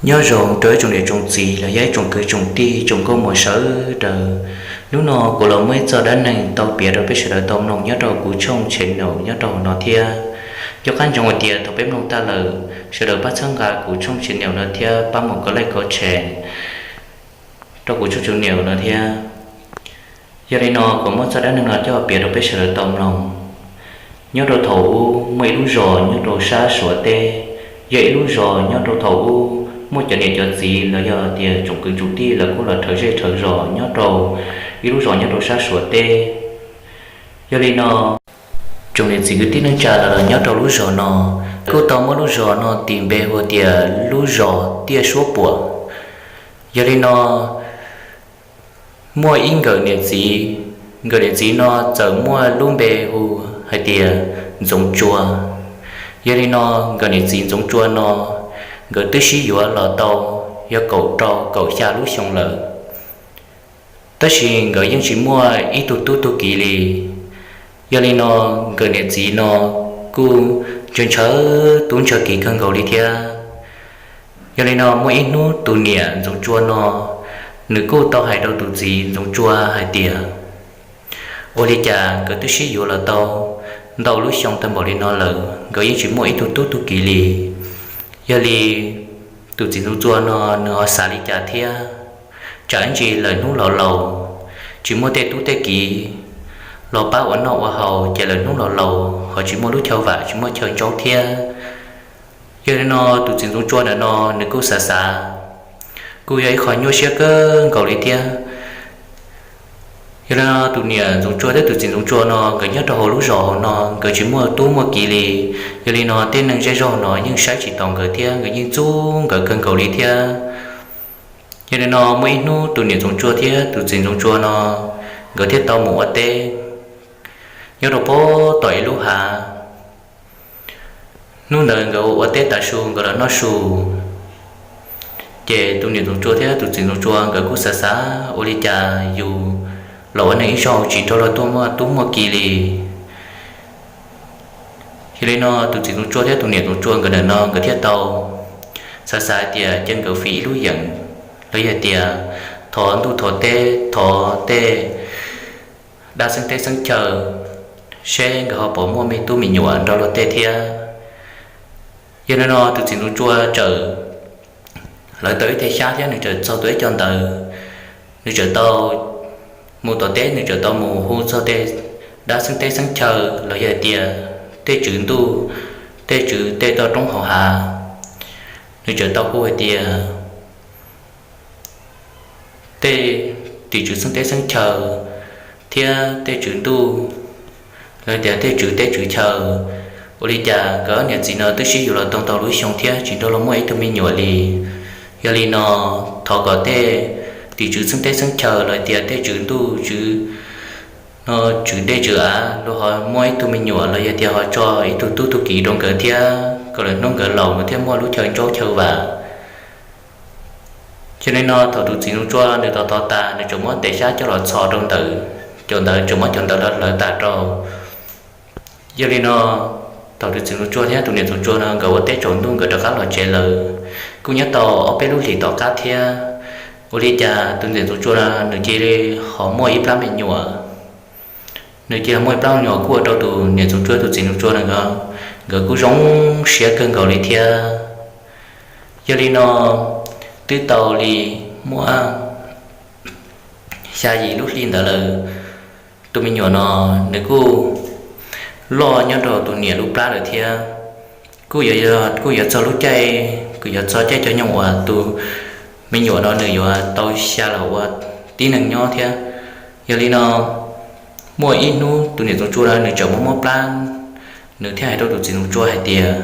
Nyob zoo rau ib tsoom niam tsoom txiv los yog ib tsoom kwv tsoom tij tsoom nkauj muam sawv daws. Hnub no kuv los muaj ib txoj dab neeg tau piav rau peb sawv daws tau mloog nyob rau kuv tshooj channel nyob rau hauv no thiab. Nco qab ntsoov hais tias thaum peb mloog tag lawm, sawv daws pab txhawb nqa kuv tshooj channel no thiab pab mus kov like kov share rau kuv tshooj channel no thiab. Yog li no kuv muab txoj dab neeg no coj piav rau peb sawv daws tau mloog. Nyob rau thaum ub muaj ib lub zos nyob rau sab Suav teb. Yog ib lub zos nyob rau thaum ub muaj cov niam cov txiv los yog tias tsoom kwv tsoom tij lawv kuj los rhawv zej rhawv zos nyob rau ib lub zos nyob rau sab Suav teb. Yog li no tsoom niam txiv kwv tij neej tsa los nyob rau lub zos no kuj tau muab lub zos no tis npe hu tias lub zos Tiaj Suab Puam. Yog li no muaj ib nkawm niam txiv, nkawm niam txiv no txawm muaj lub npe hu hais tias Ntxoov Tsua. Yog li no nkawm niam txiv Ntxoov Tsua no nkawd twb sib yuav los tau yog kaum rau kaum xya lub xyoo lawm, tab sis nkawd yeej tsis muaj ib tug tub tug kiv li. Yog li no nkawm niam txiv no kuj ntshaw ntshaw tub ntshaw kiv kawg nkaus li thiab. Yog li no muaj ib hnub tus niam Ntxoov Tsua no nws kuj tau hais rau tus txiv Ntxoov Tsua hais tias ua li cas nkawd twb sib yuav los tau ntau lub xyoo tag npaum li no lawm nkawd yeej tsis muaj ib tug tub tug kiv li. Yog li tus txiv Ntxoov Tsua no nws ho xav li cas thiab? Tsam ib ntsis lawv hnub los laus tsis muaj tej tub tej kiv los pab ua noj ua haus ces lawv hnub los laus ho tsis muaj lub chaw vam tsis muaj chaw ntsaub thiab. Yog li no tus txiv Ntxoov Tsua ntawm no nws kuj xav xav, kuj yog ib qho nyuaj siab kawg nkaus li thiab. Yog li no tus niam Ntxoov Tsua thiab tus txiv Ntxoov Tsua no nkawd nyob rau hauv lub zos hauv no nkawd tsis muaj tub muaj kiv li. Yog li no tej neeg zej zog no yeej saib tsis taus nkawd thiab nkawd yeej ntxub nkawd kawg nkaus li thiab. Yog li no muaj ib hnub tus niam Ntxoov Tsua thiab tus txiv Ntxoov Tsua no nkawd thiaj tau mus ua teb nyob rau pem tom ib lub hav. Hnub ntawd nkawd ua teb tas su nkawd los noj su, ces tus niam Ntxoov Tsua thiab tus txiv Ntxoov Tsua nkawd kuj xav xav ua li cas yus los ua neeg ib zaug tsis nrog luag tuaj muaj tub muaj kiv li. Yog li no tus txiv Ntxoov Tsua thiab tus niam Ntxoov Tsua nkawd ntawm no nkawd thiaj tau xav xav tias cia nkawd fiv ib lub yeem los yog tias thov ntuj thov teb thov tej dab xeeb teb xeeb chaw seb nkawd ho puas muaj me tub me nyuam nrog luag tej thiab. Yog li no tus txiv Ntxoov Tsua txawm lawv tau ib teg xyab thiab nws txawm txog tua ib co ntawv, nws txawm tau mus tom teb nws txawm tau mus hu txog tej dab xeeb teb xeeb chaw los yog hais tias tej tswv ntuj, tej tswv tej toj roob hauv hav. Nws txawm tau hu hais tias tej tim tswv xeeb teb xeeb chaw thiab tej tswv ntuj los tias tej tswv teb tswv chaw, ua li cas nkawd niam txiv no twb sib yuav los tau ntau lub xyoo thiab tsis nrog luag muaj ib tug me nyuam li. Yog li no thov kom tej tim tswv xeeb teb xeeb chaw los tias tej tswv ntuj tswv no tswv dej tswv av luag ho muaj ib tug me nyuam los yog tias ho tso ib tug tub tug kiv rau nkawd thiab kom lawv hnub nkawd laus nkawd thiaj muaj lub chaw ntsaub chaw vam. Yog li no thaum tus txiv Ntxoov Tsua nws tau thov tas nws txawm muab tes xyab coj los txhos rau ntawd, cov ntawv txawm muab cov ntawv los hlawv tas rau. Yog li no thaum tus txiv Ntxoov Tsua thiab tus niam Ntxoov Tsua no nkawd ua teb tsaus ntuj nkawd rov qab los tsev lawm, kuj nyob tau ob peb lub hlis tom qab thiab, ua li cas tus niam Ntxoov Tsua no nws cia li ho muaj ib plab me nyuam. Nws cia li muaj ib plab me nyuam kuj ua rau tus niam Ntxoov Tsua tus txiv Ntxoov Tsua no nkawd kuj zoo siab kawg nkaus li thiab. Yog li no twb tau li muaj xya yim lub hli ntawd lawm, tus me nyuam no nws kuj loj nyob rau tus niam lub plab lawm thiab. Kuj yuav, kuj yuav txog lub caij, kuj yuav txog caij cav nyoog uas tus me nyuam no nws yuav tau xya los ua tib neeg nyob thiab. Yog li no muaj ib hnub tus niam Ntxoov Tsua no nws txawm mob mob plab, nws thiaj hais rau tus txiv Ntxoov Tsua hais tias,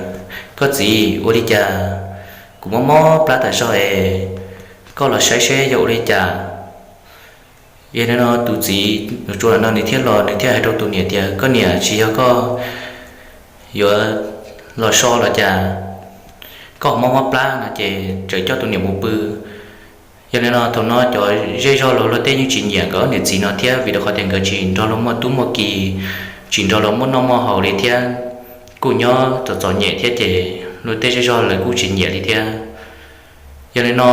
koj txiv, ua li cas kuv mob mob plab tas zog es koj los saib seb yog ua li cas. Yog li no tus txiv Ntxoov Tsua no nws thiaj los nws thiaj hais rau tus niam tias, koj niam, tsis yog koj yuav los so los cas, koj mob mob plab no ces txawm coj tus niam mus pw. Yog li no thaum no cov zej zog los luag tej yeej tsis nyiam nkawd niam txiv no thiab vim rau qhov tias nkawd tsis nrog luag muaj tub muaj ki, tsis nrog luag muaj noj muaj haus li thiab, kuj nyob txom txom nyem thiab ces luag tej zej zog lawv kuj tsis nyiam li thiab. Yog li no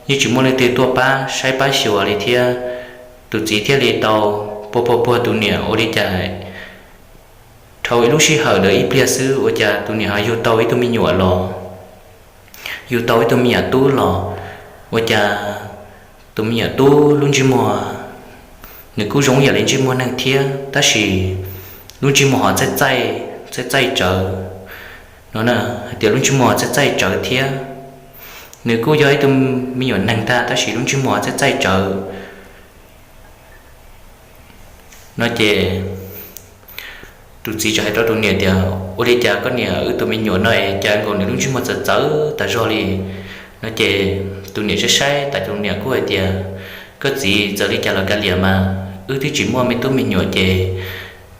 yeej tsis muaj leej twg tuaj pab saib pab xyuas li thiab. Tus txiv thiaj li tau puag puag puag tus niam ua li cas. Dhau ib lub sij hawm ntawd ib pliag xwb ua cas tus niam ho yug tau ib tug me nyuam los, yug tau ib tug me nyuam tub los. Ua cas tus me nyuam tub lub ntsej muag, nws kuj zoo yam li ntsej muag neeg thiab tab sis lub ntsej muag ho txaij txaij, txaij txaij tsawv no, hais tias lub ntsej muag txaij txaij tsawv thiab. Nws kuj yog ib tug me nyuam neeg tag tab sis lub ntsej muag txaij txaij tsawv no ces tus txiv txawm hais rau tus niam tias, ua li cas koj niam, wb tus me nyuam no es cas nkaus nws lub ntsej muag txawv txawv tas zog li no ces tus niam saib saib tas tus niam kuj hais tias, koj txiv, txawm li cas los kav liam mas, wb twb tsis muaj me tub me nyuam ces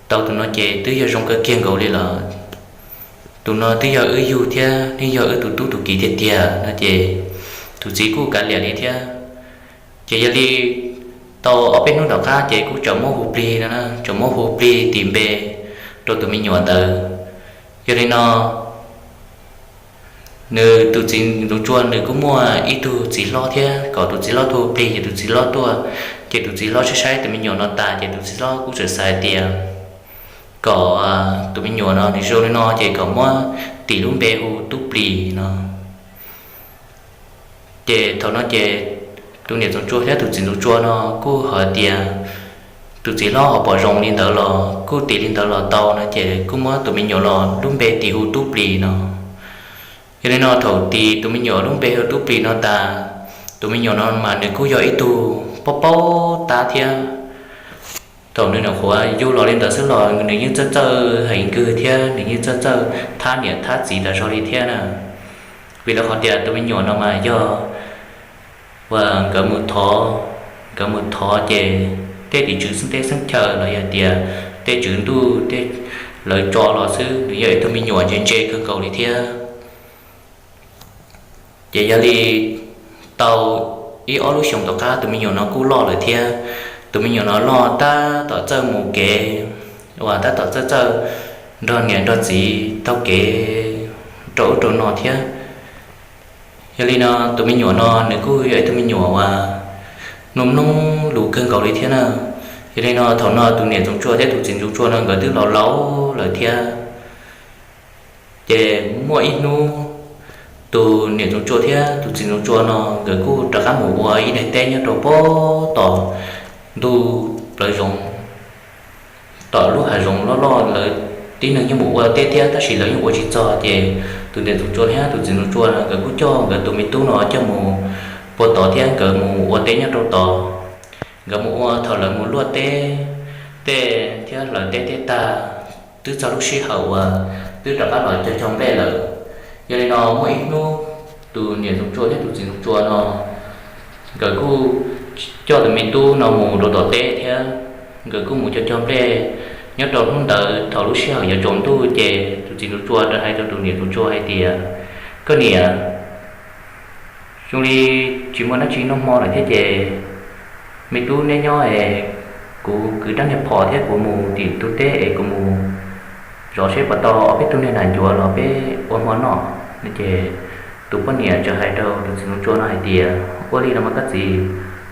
tau tus no ces twb yog zoo kawg kiag nkaus li los. Tus no twb yog wb yug thiab nws yog wb tus tub tus kiv tiag tiag no ces tus txiv kuj kav liam li thiab. Ces yog li tau ob peb hnub tom qab ces kuj txawm muab hu plig no, txawm muab hu plig tis npe rau tus me nyuam ntawd. Yog li no nws tus txiv ntxoov tsua nws kuj muaj ib tug txiv hlob thiab, kom tus txiv hlob tuaj hu plig ces tus txiv hlob tuaj. Ces tus txiv hlob saib saib tus me nyuam no tas ces tus txiv hlob kuj txawm xav hais tias kom tus me nyuam no nws zoo li no ces kom muab tis lub npe hu Tub Plis no. Ces thaum no ces tus niam ntxoov tsua thiab tus txiv ntxoov tsua no kuj hais tias tus txiv hlob ho pom zoo li ntawd los kuj tis li ntawd los tau no ces kuj muab tus me nyuam los lub npe tis hu Tub Plis no. Yog li no thaum tis tus me nyuam lub npe hu Tub Plis no tas, tus me nyuam no mas nws kuj yog ib tug paub paub tab thiab. Thaum nws nyuam qhuav yug los li ntawd xwb los nws yeej txawj txawj heev kawg thiab nws yeej txawj txawj thab niam thab txiv tas zog li thiab na. Vim rau qhov tias tus me nyuam no mas yog uas nkawd mus thov, nkawd mus thov ces tej tim tswv xeeb teb xeeb chaw los yog tias tej tswv ntuj tej lawv tso los xwb, nws yog ib tug me nyuam ntse ntse kawg nkaus li thiab. Ces yog li tau ib ob lub xyoos tom qab tus me nyuam no kuj loj lawm thiab. Tus me nyuam no loj tab tom txawj mus kev uas tab tom txawj txawj nrog niam nrog txiv taug kev rau ub rau no thiab. Yog li no tus me nyuam no nws kuj yog ib tug me nyuam uas mloog mloog lus kawg nkaus li thiab na. Yog li no thaum no tus niam ntxoov tsua thiab tus txiv ntxoov tsua no nkawd twb laus laus lawm thiab. Ces muaj ib hnub tus niam ntxoov tsua thiab tus txiv ntxoov tsua no nkawd kuj rov qab mus ua ib daim teb nyob rau pem tom ntuj plawv zoov, tom lub hav zoov loj loj. Lawv tib neeg yeej mus ua teb thiab tab sis lawv yeej ua tsis txog ces tus niam ntxoov tsua thiab tus txiv ntxoov tsua no nkawd kuj coj nkawd tus me tub no coj mus puag tod thiab nkawd mus ua teb nyob rau tod. Nkawd mus ua, thaum lawv mus luaj teb tej thiab hlawv teb tej tag, twb txog lub sij hawm uas twb rov qab los cog cog nplej lawm. Yog li no muaj ib hnub tus niam ntxoov tsua thiab tus txiv ntxoov tsua no nkawd kuj coj tus me tub no mus rau tom teb thiab nkawd kuj mus cog cog nplej. Nyob rau hnub ntawd thaum lub sij hawm yuav tsaus ntuj ces tus txiv ntxoov tsua rov hais rau tus niam ntxoov tsua hais tias, koj niam, zoo li tsis muaj dab tsi noj hmo lawm thiab ces me tub neb nyob es kuv kwv rab niag phom thiab kuv mus tim ntug teb es kuv mus zov seb puas tau ob peb tug niag nas ncuav los peb ua hmo noj no ces tus poj niam txawm hais rau tus txiv ntxoov tsua no hais tias, ua li los mas koj txiv,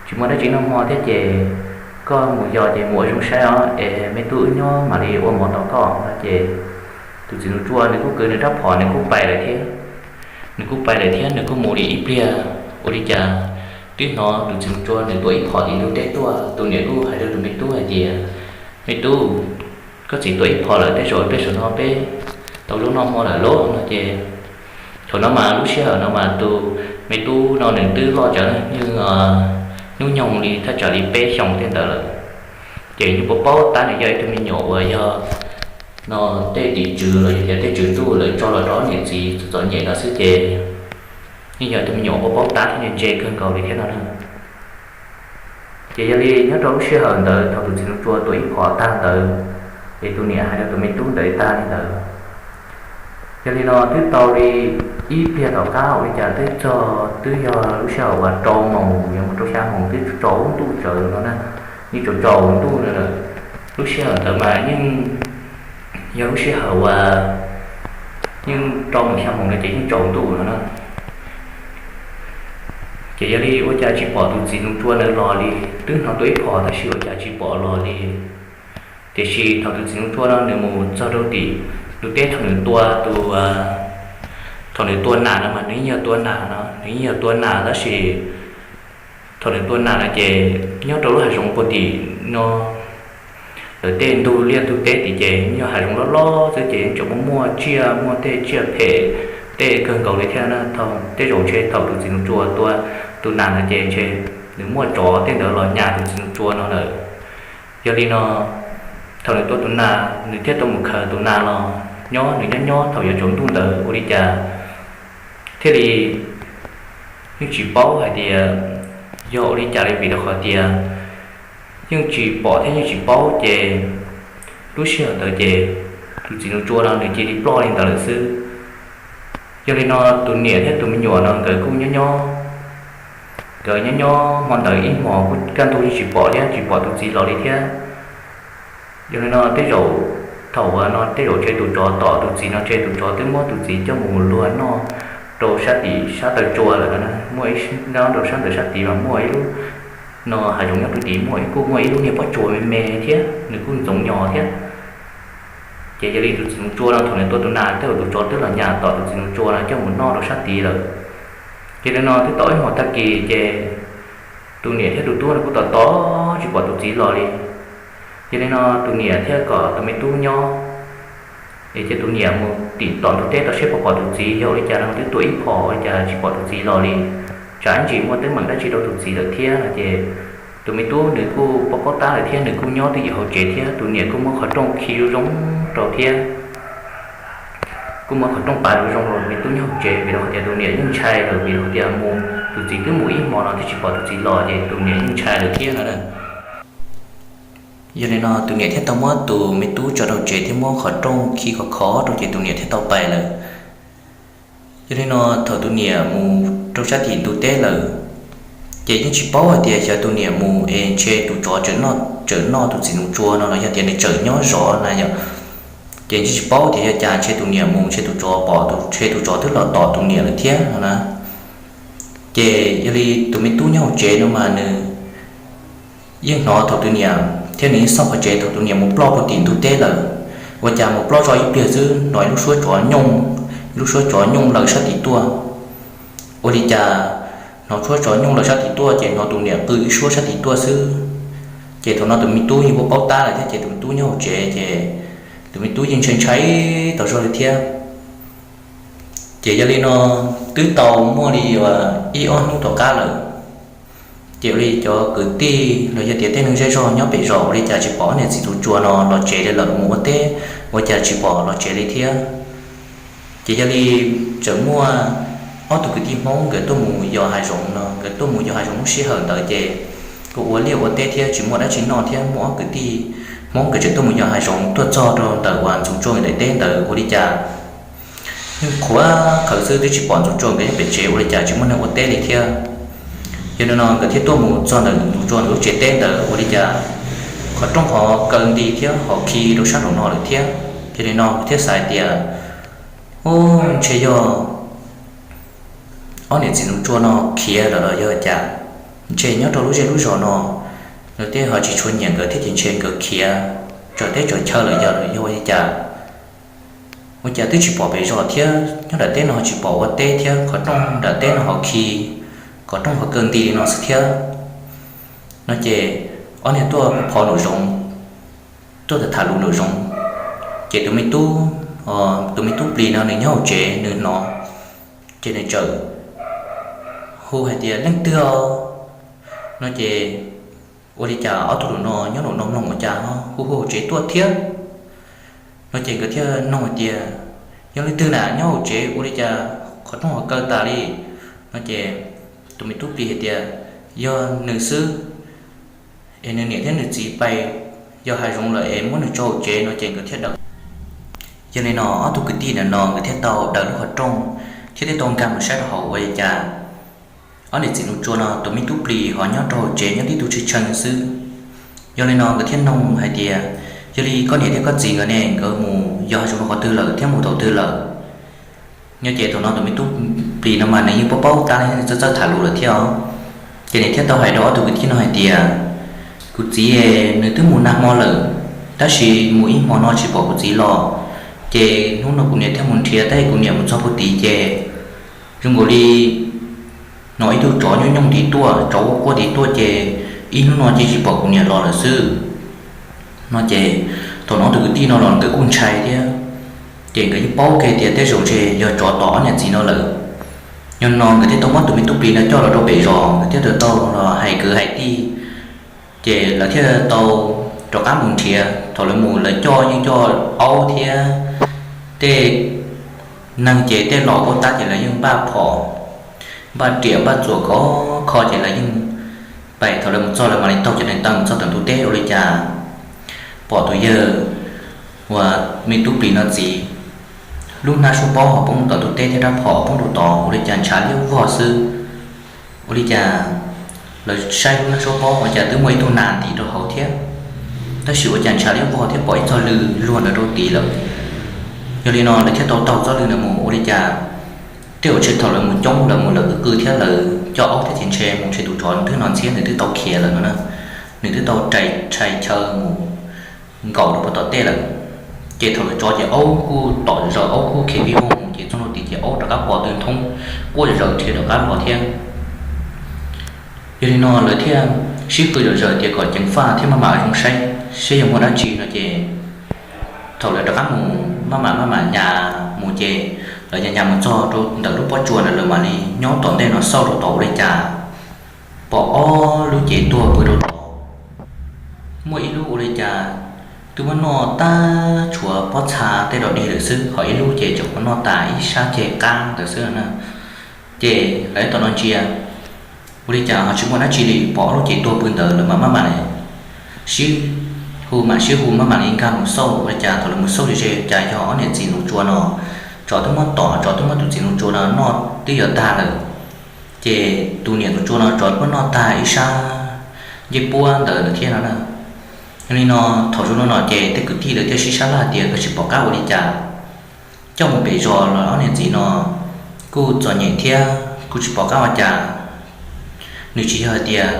tsis muaj dab tsi noj hmo thiab ces koj mus yos ces mus ua zoo saib os es me tub wb nyob mam li ua mov tos koj no ces tus txiv ntxoov tsua nws kuj kwv nws rab phom nws kuj pais lawm thiab. Nws kuj pais lawm thiab nws kuj mus li ib pliag, ua li cas twb hnov tus txiv ntxoov tsua nws tua ib phom tim ntug teb tuaj. Tus niam kuj hais rau tus me tub hais tias, me tub, koj txiv tua ib phom lawm, tej zaum pliag saum no peb tau zaub noj hmo lawm lauj no ces thaum no mas lub sij hawm no mas tus me tub no nws twb loj tsawv, yeej hnub nyoog li thaj tsam li peb xyoos tej ntawd lawm. Ces yeej paub paub tab nws yog ib tug me nyuam uas yog no tej tim tswv los yog tias tej tswv ntuj lawv tso los rau niam txiv txom txom nyem no xwb ces yeej yog ib tug me nyuam paub paub tab thiab ntse kawg nkaus li thiab no na. Ces yog li nyob rau lub sij hawm ntawd thaum tus txiv ntxoov tsua tua ib phom tag ntawd, ces tus niam hais rau tus me tub ntawd tag li ntawd. Yog li no twb tau li ib pliag tom qab ua li cas twb txog twb yog lub sij hawm uas rau moos yuav mus rau xya moos twb tsaus ntuj tsawv no na, yeej tsaus tsaus ntuj no lawm. Lub sij hawm ntawd mas yeej yog lub sij hawm uas yeej rau mus xya moos no ces yeej tsaus ntuj no na. Ces yog li ua cas tsis pom tus txiv ntxoov tsua ntawd los li, twb hnov tua ib phom tab sis ua cas tsis pom los li. Tiam sis thaum tus txiv ntxoov tsua no nws mus txog rau tim ntug teb, thaum nws tua tus, thaum nws tua nas no mas nws yeej yog tua nas no, nws yeej yog tua nas tab sis thaum nws tua nas no ces nyob rau lub hav zoov puag tim no, lawv tej ntug liaj ntug teb tim ces yog hav zoov loj loj xwb ces tseem muaj muaj tsiaj, muaj tej tsiaj phem, tej kawg nkaus li thiab na. Thaum tej zaum ntshe thaum tus txiv ntxoov tsua tua tus nas no ces ntshe nws muaj tsov tej ntawd los nyas tus txiv ntxoov tsua no lawm. Yog li no thaum nws tua tus nas nws thiaj tau mus khaws tus nas los nyob, nws nyob nyob thaum yuav tsaus ntuj ntawd ua li cas thiaj li yeej tsis paub hais tias yog ua li cas li vim rau qhov tias yeej tsis pom thiab yeej tsis paub ces lub sij hawm ntawd ces tus txiv ntxoov tsua no nws cia li ploj li ntawd lawm xwb. Yog li no tus niam thiab tus me nyuam no nkawd kuj nyob nyob, nkawd nyob nyob hmo ntawd ib hmos kuj kaj ntug yeej tsis pom thiab tsis pom tus txiv los li thiab. Yog li no tej zaum thaum no tej zaum ntshe tus tsov tom tus txiv no ntshe tus tsov twb muab tus txiv coj mus luag noj rau sab tim sab taw tsua lawm no. Muaj ib nrab rau sab ntawm sab tid mas muaj ib lub no hav zoov nyob rau tid muaj ib, kuj muaj ib lub niag pob tsuas me me thiab nws kuj ntxoov nyos thiab. Ces yog li tus txiv ntxoov tsua no thaum nws tua tus nas tej zaum tus tsov twb los nyas tom tus txiv ntxoov tsua no coj mus noj rau sab tid lawm. Ces li no twb tau ib hmos tag kis ces tus niam thiab tus tub no kuj tos tos tsis pom tus txiv los li. Yog li no tus niam thiaj kom tus me tub nyob es cia tus niam mus tim tom ntug teb tau saib puas pom tus txiv, yog ua li cas no twb tua ib phom ua li cas tsis pom tus txiv los li, tsam ntsis muaj teeb meem dab tsi rau tus txiv lawm thiab no ces tus me tub nws kuj paub paub tab lawm thiab nws kuj nyob twj ywm hauv tsev thiab tus niam kuj muab qhov rooj khi zoo zoo rau thiab kuj muab qhov rooj pav zoo zoo rau tus me tub nyob hauv tsev vim rau qhov tias tus niam yeej ntshai lawm vim rau qhov tias mus tus txiv twb mus ib hmos no twb tsis pom tus txiv los ces tus niam yeej ntshai lawm thiab no. Yog li no tus niam thiaj tau muab tus me tub tso rau tsev thiab muab qhov rooj khi khov khov rau ces tus niam thiaj tau pais lawm. Yog li no thaum tus niam mus rau sab tim ntug teb lawm, ces yeej tsis paub hais tias xyov tus niam mus es ntshe tus tsov tseem noj tus txiv ntxoov tsua no los yog tias nws tseem nyob zov na yom. Ces yeej tsis paub tias yog cas ntshe tus niam mus ntshe tus tsov pom, ntshe tus tsov twb los tom tus niam lawm thiab no na. Ces yog li tus me tub nyob hauv tsev no mas nws yeej hnov thaum tus niam thiab nws yeej xauj qhov tsev thaum tus niam mus ploj puag tim ntug teb lawm. Ua cas mus ploj zoj ib pliag xwb hnov ib lub suab tsov nyooj, ib lub suab tsov nyooj lawm sab tim tuaj. Ua li cas hnov suab tsov nyooj lawm sab tim tuaj ces hnov tus niam qw ib suab sab tim tuaj xwb. Ces thaum no tus me tub yeej paub paub tab lawm thiab ces tus me tub nyob hauv tsev ces tus me tub yeej ntshai ntshai tau zog li thiab. Ces yog li no twb tau muaj li ib ob hnub tom qab lawm, ces ua li cov kwv tij los yog tias tej neeg zej zog nyob pem zos ua li cas tsis pom ob niam txiv ntxoov tsua no los tsev li lawm, mus ua teb ua cas tsis pom los tsev li thiab. Ces yog li txawm muaj ob tug kwv tij Hmoob nkawd tuaj mus yos hav zoov no, nkawd tuaj mus yos hav zoov lub sij hawm ntawd ces kuj ua liaj ua teb thiab tsis muaj dab tsi noj thiab muaj ob kwv tij Hmoob nkawd tseem tuaj mus yos hav zoov tuaj txog rau ntawm uas ntxoov tsua daim teb ntawd ua li cas yeej qhuav qhawv xwb twb tsis pom ntxoov tsua nkawd nyob pem tsev ua li cas tsis muaj neeg ua teb li thiab. Yog li no nkawd thiaj tuaj mus txog ntawm ntxoov tsua lub tsev teb ntawd ua li cas qhov rooj ho kaw nti thiab ho khi rau sab nraum no lawm thiab. Yog li no thiaj xav tias u, ntshe yog ob niam txiv ntxoov tsua no khiav lawm los yog cas, ntshe nyob rau lub zej lub zos no nws tej ho tsis tshua nyiam nkawd thiab ces ntshe nkawd khiav tsaws teb tsaws chaw lawm yog, yog ua li cas. Ua cas twb tsis pom pem zos thiab nyob nram teb no ho tsis pom ua teb thiab qhov rooj nram teb no ho khi, qhov rooj ho kaw nti li no xwb thiab. No ces ob niag tuaj phov nraum zoov, tuaj tham tham lus nraum zoov, ces tus me tub, tus me tub plis no nws nyob hauv tsev nws hnov, ces nws txawm hu hais tias leej twg os? No ces ua li cas ob tug nraum no nyob nraum no mloog ua cas ho hu hu hauv tsev tuaj thiab. No ces nkawd thiaj nug hais tias yog leej twg na nyob hauv tsev ua li cas qhov rooj ho kaw tas li? No ces tus me tub plis hais tias yog nws xwb, es nws niam thiab nws txiv pais yos hav zoov lawm es muab nws tso hauv tsev no ces nkawd thiaj daws. Yog li no ob tug kwv tij ntawm no nkawd thiaj tau daws lub qhov rooj thiab thiaj tau nkag mus saib rau hauv ua li cas ob niam txiv ntxoov tsua no tus me tub plis ho nyob rau hauv tsev nyob tib tug tshee tshee xwb. Yog li no nkawd thiaj nug hais tias yog li koj niam thiab koj txiv nkawd ne, nkawd mus yos hav zoov rau qhov twg lawm thiab mus thaum twg lawm? No ces thaum no tus me tub plis no mas nws yeej paub paub tab nws txawj txawj tham lus lawm thiab os. Ces nws thiaj tau hais rau ob tug kwv tij no hais tias, kuv txiv nws twb mus nag hmo lawm, tab sis mus ib hmo no tsis pom kuv txiv los, ces hnub no kuv niam thiaj mus nrhiav, tab sis kuv niam mus txog puag tid ces zoo nkaus li hnov ib tug tsov nyooj nyooj tid tuaj, tsov quaj quaj tid tuaj ces ib hnub no ces tsis pom kuv niam los lawm xwb no ces thaum no ob tug kwv tij no los nkawd kuj ntshai thiab. Ces nkawd yeej paub kiag tias tej zaum ntshe yog tsov tom ob niam txiv no lawm. Yog no nkawd thiaj tau muab tus me tub plis no coj los rau pem zos, nkawd thiaj tau los hais kwv hais tij. Ces lawv thiaj tau rov qab mus nrhiav, thaum lawv mus lawv coj yeej coj aub thiab tej neeg ces tej los puab tab ces lawv yeej npaj phom, npaj riam npaj txuas khov kho ces lawv yeej pais. Thaum lawv mus txog lawv mam li taug cov nees taw mus txog tom ntug teb ua li cas pom tus yawg uas me tub plis no txiv lub hnab suab pob ho poob rau tom ntug teb thiab rab phom poob rau tod ua li cas ntshav liab vog xwb. Ua li cas lawv saib lub hnab suab pob ua cas twb muaj ib tug nas ntim rau hauv thiab, tab sis ua cas ntshav liab vog thiab pom ib txog lw luag ntawd rau tid lawm. Yog li no lawv thiaj tau taug txoj lw ntawd mus ua li cas tej uas tsis thaum lawv mus coob lawv mus lawv qw qw thiab lawv coj aub thiab ces ntshe mus ntshe tus tsov twb no ntxhiab nws twb tau khiav lawm no na, nws twb tau rais tshais chaw mus nkaum rau puag tom tej lawm. Ces thaum lawv tso ces aub kuj tom zaws aub kuj khiav vij voog mus ces txog rau tid ces aub rov qab pom tw nthoob quaj zaws nrhiav rov qab los thiab. Yog li no lawv thiaj sib qw zom zaws tias kom ceev faj thiab maj mam zoo saib seb yog muaj dab tsi no ces thaum lawv rov qab mus maj mam maj mam nyas mus ces lawv nyas nyas mus txog rau ntawm lub pob tsuas ntawd lawv mam li nyob tom ntej no xauj rau tom ua li cas pom ob lub cev tuag pw rau tod. Muaj ib lub ua li cas twb muab noj tag tshuav pob txha tej dog dig lawm xwb, ho ib lub ces tseem muab noj tas ib sab ceg qab ntawd xwb na. Ces lawv tom no ntsia ua li cas ho tsis muaj dab tsi li, pom ob lub cev tuag pw ntawd lawv mam maj mam li sib hu mam sib hu maj mam li nkag mus xauj. Ua li cas thaum lawv mus xauj ze ze cas yog ob niam txiv nus tsua no, tsov twb muab tom, tsov twb muab tus txiv nus tsua no noj twb yuav tag lawm. Ces tus niam nus tsua no tsov twb muab noj tag ib sab ncej puab ntawd lawm thiab no na. Yog li no thaum zoo no no ces tej kwv tij lawv thiaj sib sab laj tias koj tsis pom qab ua li cas, coj mus pem zos los ob niam txiv no kuj txom nyem thiab kuj tsis pom qab ua cas. Nws tsis yog hais tias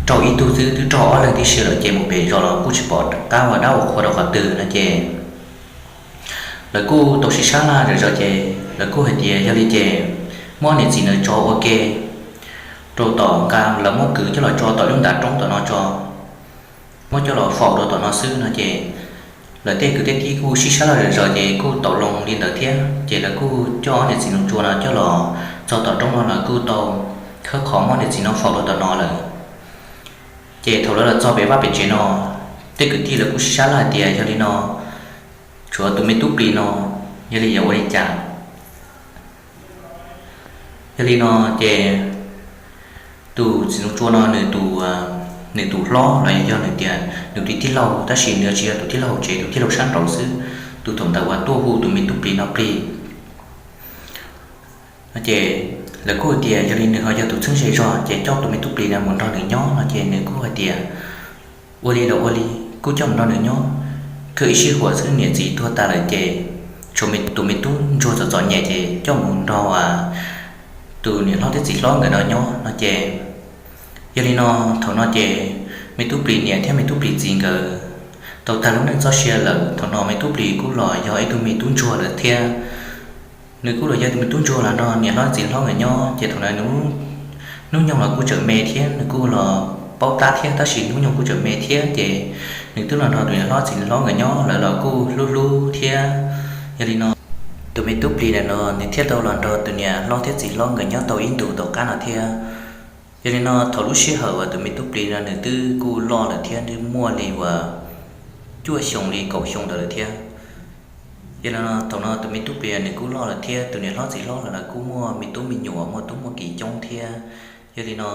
raug ib tug xwb, twb raug ob leeg tib si lawm ces mus pem zos los kuj tsis pom qab ua dab ua qhua rau qhov twg no ces lawv kuj tau sib sab laj zom zaws ces lawv kuj hais tias yog li ces muab niam txiv ntawd tso ua ke rau tom, nqa lawv muab kwv coj los tso tom lub ntav roob tom no tso, muab coj los faus rau tom no xwb no ces lawv tej kwv tej tij kuj sib sab laj zom zaws ces kuj tau loo li ntawd thiab ces lawv kuj coj ob niam txiv nus tsua no coj los txog tom roob no lawv kuj tau khawb qhov muab niam txiv no faus rau tom no lawm. Ces thaum lawv los txog pem vaj pem tsev no, tej kwv tij lawv kuj sib sab laj hais tias yog li no tshuav tus me tub plis no, yog li yuav ua li cas? Yog li no ces tus txiv nus tsua no nws tus, nws tus hlob los yog nws tias nws tus tij laug, tab sis nws tsis yog tus tij laug hauv tsev, tus tij laug sab nraud xwb, tus thaum ntawd uas tuaj hu tus me tub plis no plig no ces lawv kuj hais tias yog li nws ho yog tus txheeb ze zog ces coj tus me tub plis no mus nrog nws nyob no ces nws kuj hais tias ua li los ua li, kuj coj mus nrog nws nyob, kawg ib sij huam xwb niam txiv tuag tas lawm ces tshuav tus me tub ntsuag txom txom nyem ces coj mus nrog tus niam hlob thiab txiv hlob nkawd no nyob no ces yog li no thaum no ces me tub plis niam thiab me tub plis txiv nkawd tau tag lub neej txoj sia lawm. Thaum no me tub plis kuj los yog ib tug me tub ntsuag lawm thiab. Nws kuj los yog tus me tub ntsuag los nrog niam hlob txiv hlob nkawd nyob ces thaum no hnub nyoog los kuj tseem me thiab, nws kuj los paub tab thiab, tab sis hnub nyoog kuj tseem me thiab ces nws twb los nrog tus niam hlob txiv hlob nkawd nyob, lawv los kuj hlub hlub thiab. Yog li no tus me tub plis ntawm no nws thiaj tau los nrog tus niam hlob thiab txiv hlob nkawd nyob tau ib ntus tom qab no thiab. Yog li no thaum lub sij hawm uas tus me tub plis no nws twb kuj loj lawm thiab, twb muaj li uas cuaj xyoo li kaum xyoo ntawd lawm thiab. Yog li no thaum no tus me tub plis nws kuj loj lawm thiab, tus niam hlob txiv hlob los lawv kuj muaj me tub me nyuam muaj tub muaj kiv coob thiab. Yog li no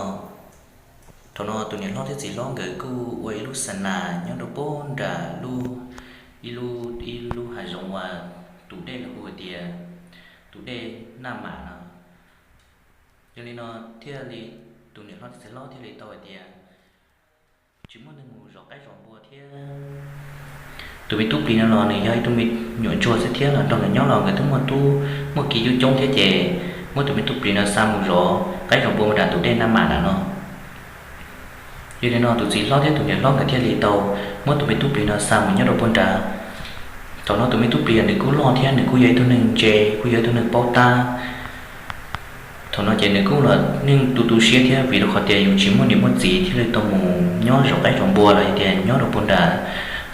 thaum no tus niam hlob thiab txiv hlob nkawd kuj ua ib lub xa nas nyob rau puag nram lub, ib lub, ib lub hav zoov uas tus dej lawv hu hais tias tus dej Naj Mam no. Yog li no thiaj li tus niam hlob thiab txiv hlob thiaj li tau hais tias tsis muaj neeg mus zov qaib zov npua thiab. Tus me tub plis no los nws yog ib tug me nyuam ntsuag xwb thiab, los nrog nkawd nyob los nkawd twb muaj tub muaj kiv coob coob thiab ces muab tus me tub plis no xa mus zov qaib zov npua nram tus dej Nab Mam ntawm no. Yog li no tus txiv hlob thiab tus niam hlob nkawd thiaj li tau muab tus me tub plis no xa mus nyob rau puag nrad. Thaum no tus me tub plis nws kuj loj thiab nws kuj yog ib tug neeg ntse, kuj yog ib tug neeg paub tab. Thaum no ces nws kuj los yeej tu tu siab thiab vim rau qhov tias yus tsis muaj niam muaj txiv thiaj li tau mus nyob zov qaib zov npua los yog tias nyob rau puag nram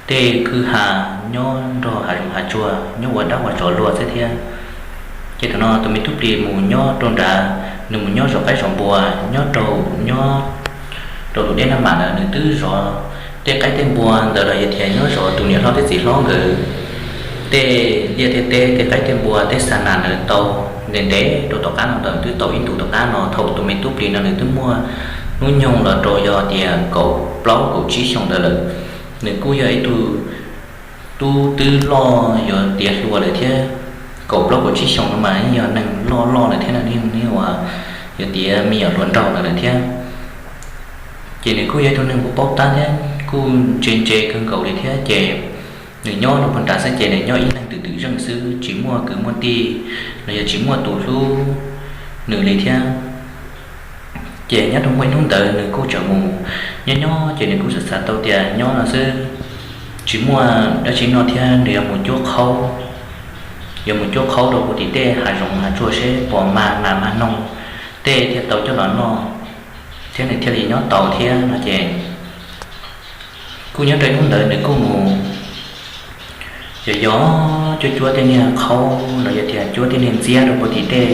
tej kwj ha, nyob nrog hav zoov hav tsuag, nyob ua dab ua tsov luag xwb thiab. Ces thaum no tus me tub plis mus nyob rau nrad, nws mus nyob zov qaib zov npua nyob rau, nyob rau tus dej Nab Mam ntawd, nws twb zov tej qaib tej npua ntawd los yog tias nyob zov tus niam hlob thiab txiv hlob nkawd tej liaj tej teb, tej qaib tej npua, tej xa nas ntawd tau ntev ntev rau tom qab no ntawd, twb tau ib ntus tom qab no. Thaum tus me tub plis no nws twb muaj hnub nyoog los rau yog tias kaum plaub kaum tsib xyoos ntawd lawm. Nws kuj yog ib tug tub twb loj yuav tiav hluas lawm thiab. Kaum plaub kaum tsib xyoos no mas yog neeg loj loj lawm thiab, neeg uas yuav tiav me nyuam hluas nraug ntawd lawm thiab. Ces nws kuj yog ib tug neeg paub tab thiab kuj ntse ntse kawg nkaus li thiab. Ces nws nyob rau puag nrad xwb ces nws nyob ib leeg twm twm zeej xwb, tsis muaj kwv muaj tij los yog tsis muaj tus hlub nws li thiab. Ces nyob rau muaj ib hnub ntawd nws kuj tseem mus nyob nyob ces nws kuj xav xav tau tias nyob no xwb tsis muaj dab tsi noj thiab nws yuav mus cuab qhaub, yuav mus cuab qhaub rau puag tim tej hav zoov hav tsuag seb puas mag nas mag noog tej thiaj tau coj los noj thiab nws thiaj li nyob tau thiab no ces kuj nyob rau ib hnub ntawd nws kuj mus yog yog cuab cuab tej niag qhaub los yog tias cuab tej niag ntxiab rau puag tim tej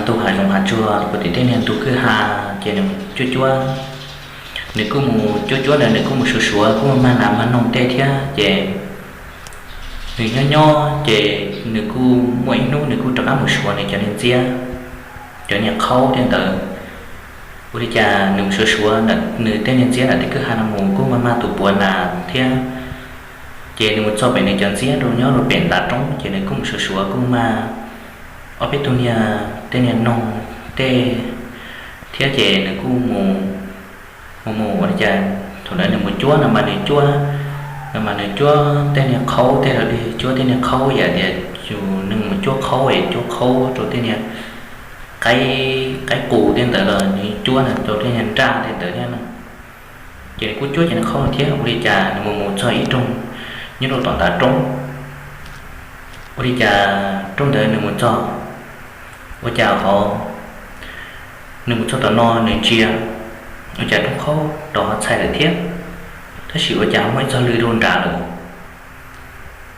ntug hav zoov hav tsuag, rau puag tim tej niag ntug kwj ha. Ces nws mus cuab cuab, nws kuj mus cuab cuab ntawd nws kuj mus suav suav kuj mag nas mag noog tej thiab ces nws nyob nyob ces nws kuj muaj ib hnub nws kuj rov qab mus suav nws cov niag ntxiab, cov niag qhaub tej ntawd. Ua li cas nws mus suav suav nws tej niag ntxiab ntawm tej kwj ha no mus kuj mag mag tus puav nas thiab. Ces nws mus txog pem nws cov ntxiab rau nyob rau pem ntav roob ces nws kuj mus suav suav kuj mag ob peb tug niag tej niag noog tej thiab ces nws kuj mus mus mus ua li cas thaum ntawd nws mus cuab no mas nws cuab, no mas nws cuab tej niag qhaub tej los li cuab tej niag qhaub yam tias yus neeg mus cuab qhaub es cuab qhaub rau tej niag qaib, qaib qus tej ntawd los nws cuab no rau tej niag nraj tej ntawd thiab no. Ces nws kuj cuab cov niag qhaub no thiab ua li cas nws mus mus txog ib rooj nyob rau tom ntav roob. Ua li cas rooj ntawd nws mus txog, ua cas ho nws mus txog tom no nws ntsia, ua cas rooj qhaub rov ho txhais lawm thiab, tab sis ua cas ho muaj ib txoj lw rau nrad lawm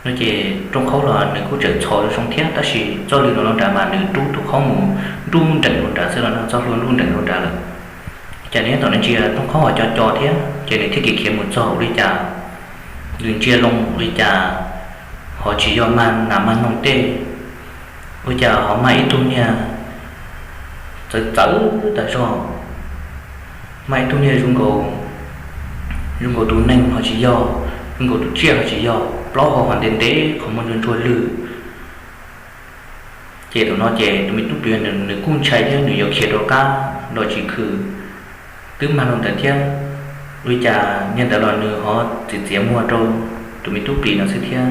no ces rooj qhaub los nws kuj tseem txhos zoo thiab tab sis txoj lw no rau nrad mas nws rub tus qhaub mus nruj nreem rau nrad xwb los no, txoj hlua nruj nreem rau nrad lawm. Ces nws nyob tom no ntsia rooj qhaub ho co co thiab ces nws thiaj kev khiav mus txog ua li cas nws ntsia loo ua li cas ho tsis yog mag nas mag noog tej, ua cas ho mag ib tug niag txawv txawv tas zog, mag ib tug niag zoo nkaus, zoo nkaus tus neeg ho tsis yog, zoo nkaus tus tsiaj ho tsis yog, plaub hau ho ntev ntev qhov muag ntsuag ntsuag lwj. Ces thaum no ces tus me tub plis nws kuj ntshai thiab nws yuav khiav rov qab los tsis khw, twb mag rau ntawd thiab. Ua li cas niag ntawd los nws ho txiav txiav muag rau tus me tub plis no xwb thiab,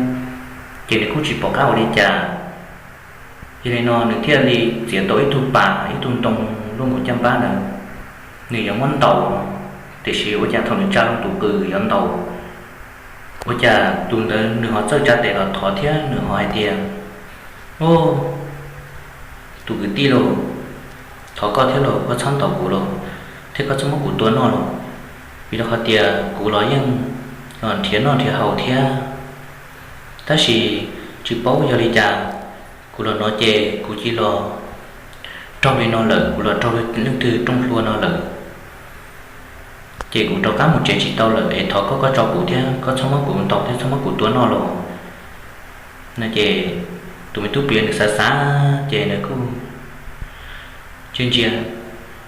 ces nws kuj tsis pom qab ua li cas. Yog li no nws thiaj li txiav tau ib tug pas ib tug ntoo luaj nkaus caj npab ntawd, nws yuav muab ntaus, tiam sis ua cas thaum nws tsa loo tus qws yuav ntaus, ua cas tus ntawd nws ho txawj tsa tes los thov thiab nws ho hais tias, Au, tus kwv tij lauj, thov koj thiab lauj, koj txhob ntaus kuv lauj, thiab koj txhob muab kuv tua noj lauj, vim rau qhov tias kuv los yeej nrhiav noj nrhiav haus thiab, tab sis tsis paub yog li cas, kuv los no ces kuv cia los raug li no lawm, kuv los raug leej twg rooj hlua no lawm, ces kuv rov qab mus tsev tsis tau lawm es thov koj, koj tso kuv thiab koj txhob muab kuv ntaus thiab txhob muab kuv tua noj lauj. No ces tus me tub plis nws xav xav ces nws kuj ntsia ntsia,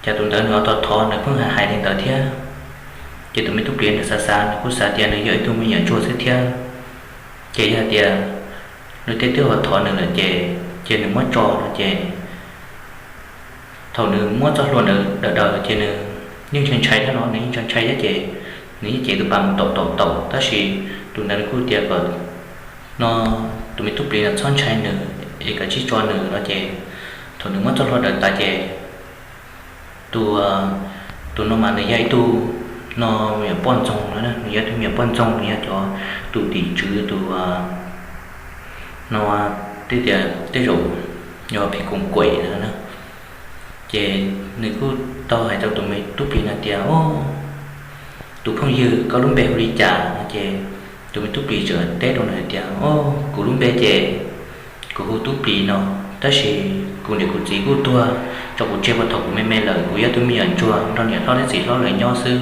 cas tus ntawd nws ho thov thov nws pheej hais hais li ntawd thiab. Ces tus me tub plis nws xav xav nws kuj xav tias nws yog ib tug me nyuam ntsuag xwb thiab, ces yog tias nws tej twb ho thov nws lawm ces cia nws muab tso no ces thaum nws muab txoj hlua ntawd daws daws ces nws yeej ntshai ntshai thiab no, nws yeej ntshai ntshai thiab ces nws yeej cev tus pas mus taum taum taum, tab sis tus ntawd nws kuj tias kom no tus me tub plis no txhob ntshai nws es kom tsij tso nws no ces Thaum nws muab txoj hlua daws tas ces tus, tus no mas nws yog ib tug no me nyuam poj ntxoog no, nws yog ib tug me nyuam poj ntxoog, nws yog cov tus tim tswv tus no, tej tias tej zaum yog phim koom kuem no. Ces nws kuj tau hais rau tus me tub plis no tias, Tus phooj ywg, koj lub npe hu li cas? No ces tus me tub plis txawm teb rau nws hais tias, Kuv lub npe ces kuv hu Tub Plis no, tab sis kuv niam kuv txiv kuj tuag tso kuv tseg puag thaum kuv me me lawm. Kuv yog tug me nyuam ntsuag nrog niam hlob thiab txiv hlob lawv nyob xwb.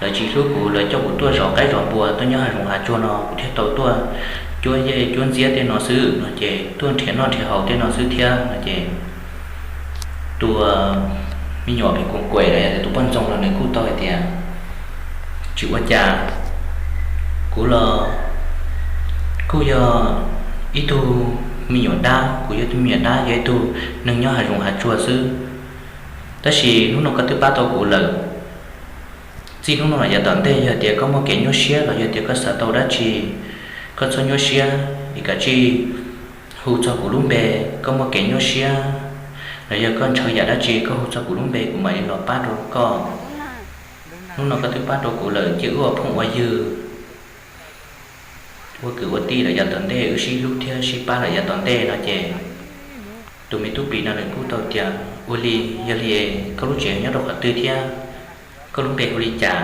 Lawv tsis hlub kuv, lawv coj kuv tuaj zov qaib zov npua, tuaj nyob hav zoov hav tsuag no, kuv thiaj tau tuaj cuab yej cuab ntxiab tej no xwb no ces tuaj nrhiav noj nrhiav haus tej no xwb thiab no ces tus me nyuam phim koom kuem los yog tias tus poj ntxoog no nws kuj tau hais tias, Tsis ua cas, kuv los kuj yog ib tug me nyuam dab, kuv yog ib tug me nyuam dab, yog ib tug neeg nyob hav zoov hav tsuag xwb. Tab sis hnub no koj twb pab tau kuv lawm, txij hnub no los yav tom ntej yog tias koj muaj kev nyuaj siab los yog tias koj xav tau dab tsi, koj txhob nyuaj siab, es kav tsij hu txog kuv lub npe. Koj muaj kev nyuaj siab los yog koj ntshaw yam dab tsi koj hu txog kuv lub npe kuv mam li los pab rau koj. Hnub no koj twb pab rau kuv lawm ces wb ua phooj ua ywg, ua kwv ua tij lawm yav tom ntej, wb sib hlub thiab sib pab lawm yav tom ntej no ces tus me tub plis no nws kuj tau tias, Ua li, yog li koj lub tsev nyob rau qhov twg thiab koj lub npe hu li cas?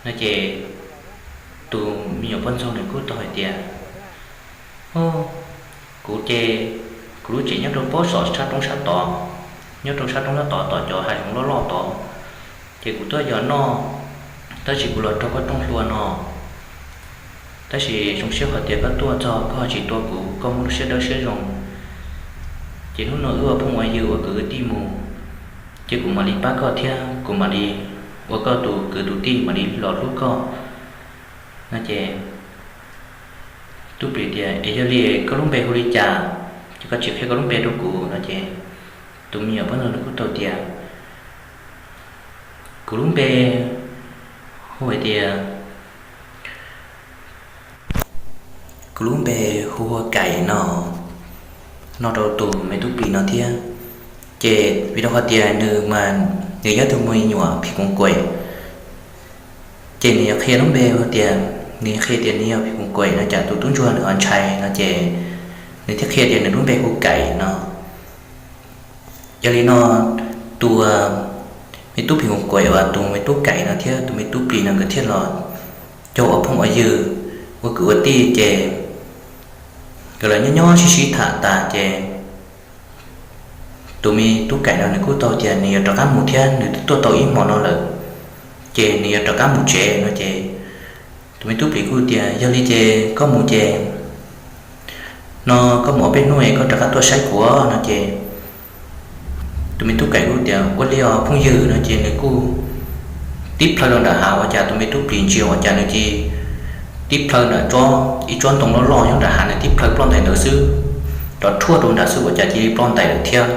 No ces tus me nyuam poj ntxoog nws kuj tau hais tias, Kuv ces kuv lub tsev nyob rau pob zos sab roob sab tod, nyob rau sab roob sab tod tom cov hav zoov loj loj tod, ces kuv tuaj yos noj, tab sis kuv los raug koj rooj hlua no. Tab sis zoo siab qhov tias koj tuaj txog koj ho tsis tua kuv, koj muaj lub siab dawb siab zoo, ces hnub no wb ua phooj ua ywg ua kwv ua tij mus, ces kuv mam li pab koj thiab kuv mam li ua koj tus kwv tus tij mam li los hlub koj. No ces tub plis tias, Es yog li koj lub npe hu li cas? Ces koj tsis qhia koj lub npe rau kuv no ces tus me nyuam poj ntxoog nws kuj tau tias, Kuv lub npe hu hais tias, kuv lub npe hu ua Kaim no, no rau tus me tub plis no thiab. Ces vim rau qhov tias nws mas nws yog tug me nyuam phim koom kuem, ces nws yuav qhia lub npe hais tias, nws yuav qhia tias nws yog phim koom kuem no ces tus tub ntsuag nws ho ntshai no ces nws thiaj qhia tias nws lub npe hu Kaim no. Yog li no tus me tub phim koom kuem uas tus me tub Kaim no thiab tus me tub plis no nkawd thiaj los cog ua phooj ua ywg, ua kwv ua tij ces nkawd los nyob nyob sib sib tham tas ces tus me tub Kaim no nws kuj tau tias nws yuav rov qab mus thiab, nws twb tuaj tau ib hmo no lawm, ces nws yuav rov qab mus tsev no ces tus me tub plis kuj tias, Yog li ces koj mus ces no koj mus ob peb hnub es koj rov qab tuaj saib kuv no ces tus me tub Kaim kuj tias, Ua li os phooj ywg no ces nws kuj tib plhaw rau nram hav ua cas tus me tub plis ntsia ua cas nws cia li tib plhaw nram tsob, ib tsob ntoo loj loj nyob nram hav, nws tib plhaw ploj ntais ntawd xwb, rov rhuaj rau nram xwb ua cas cia li ploj ntais lawm thiab.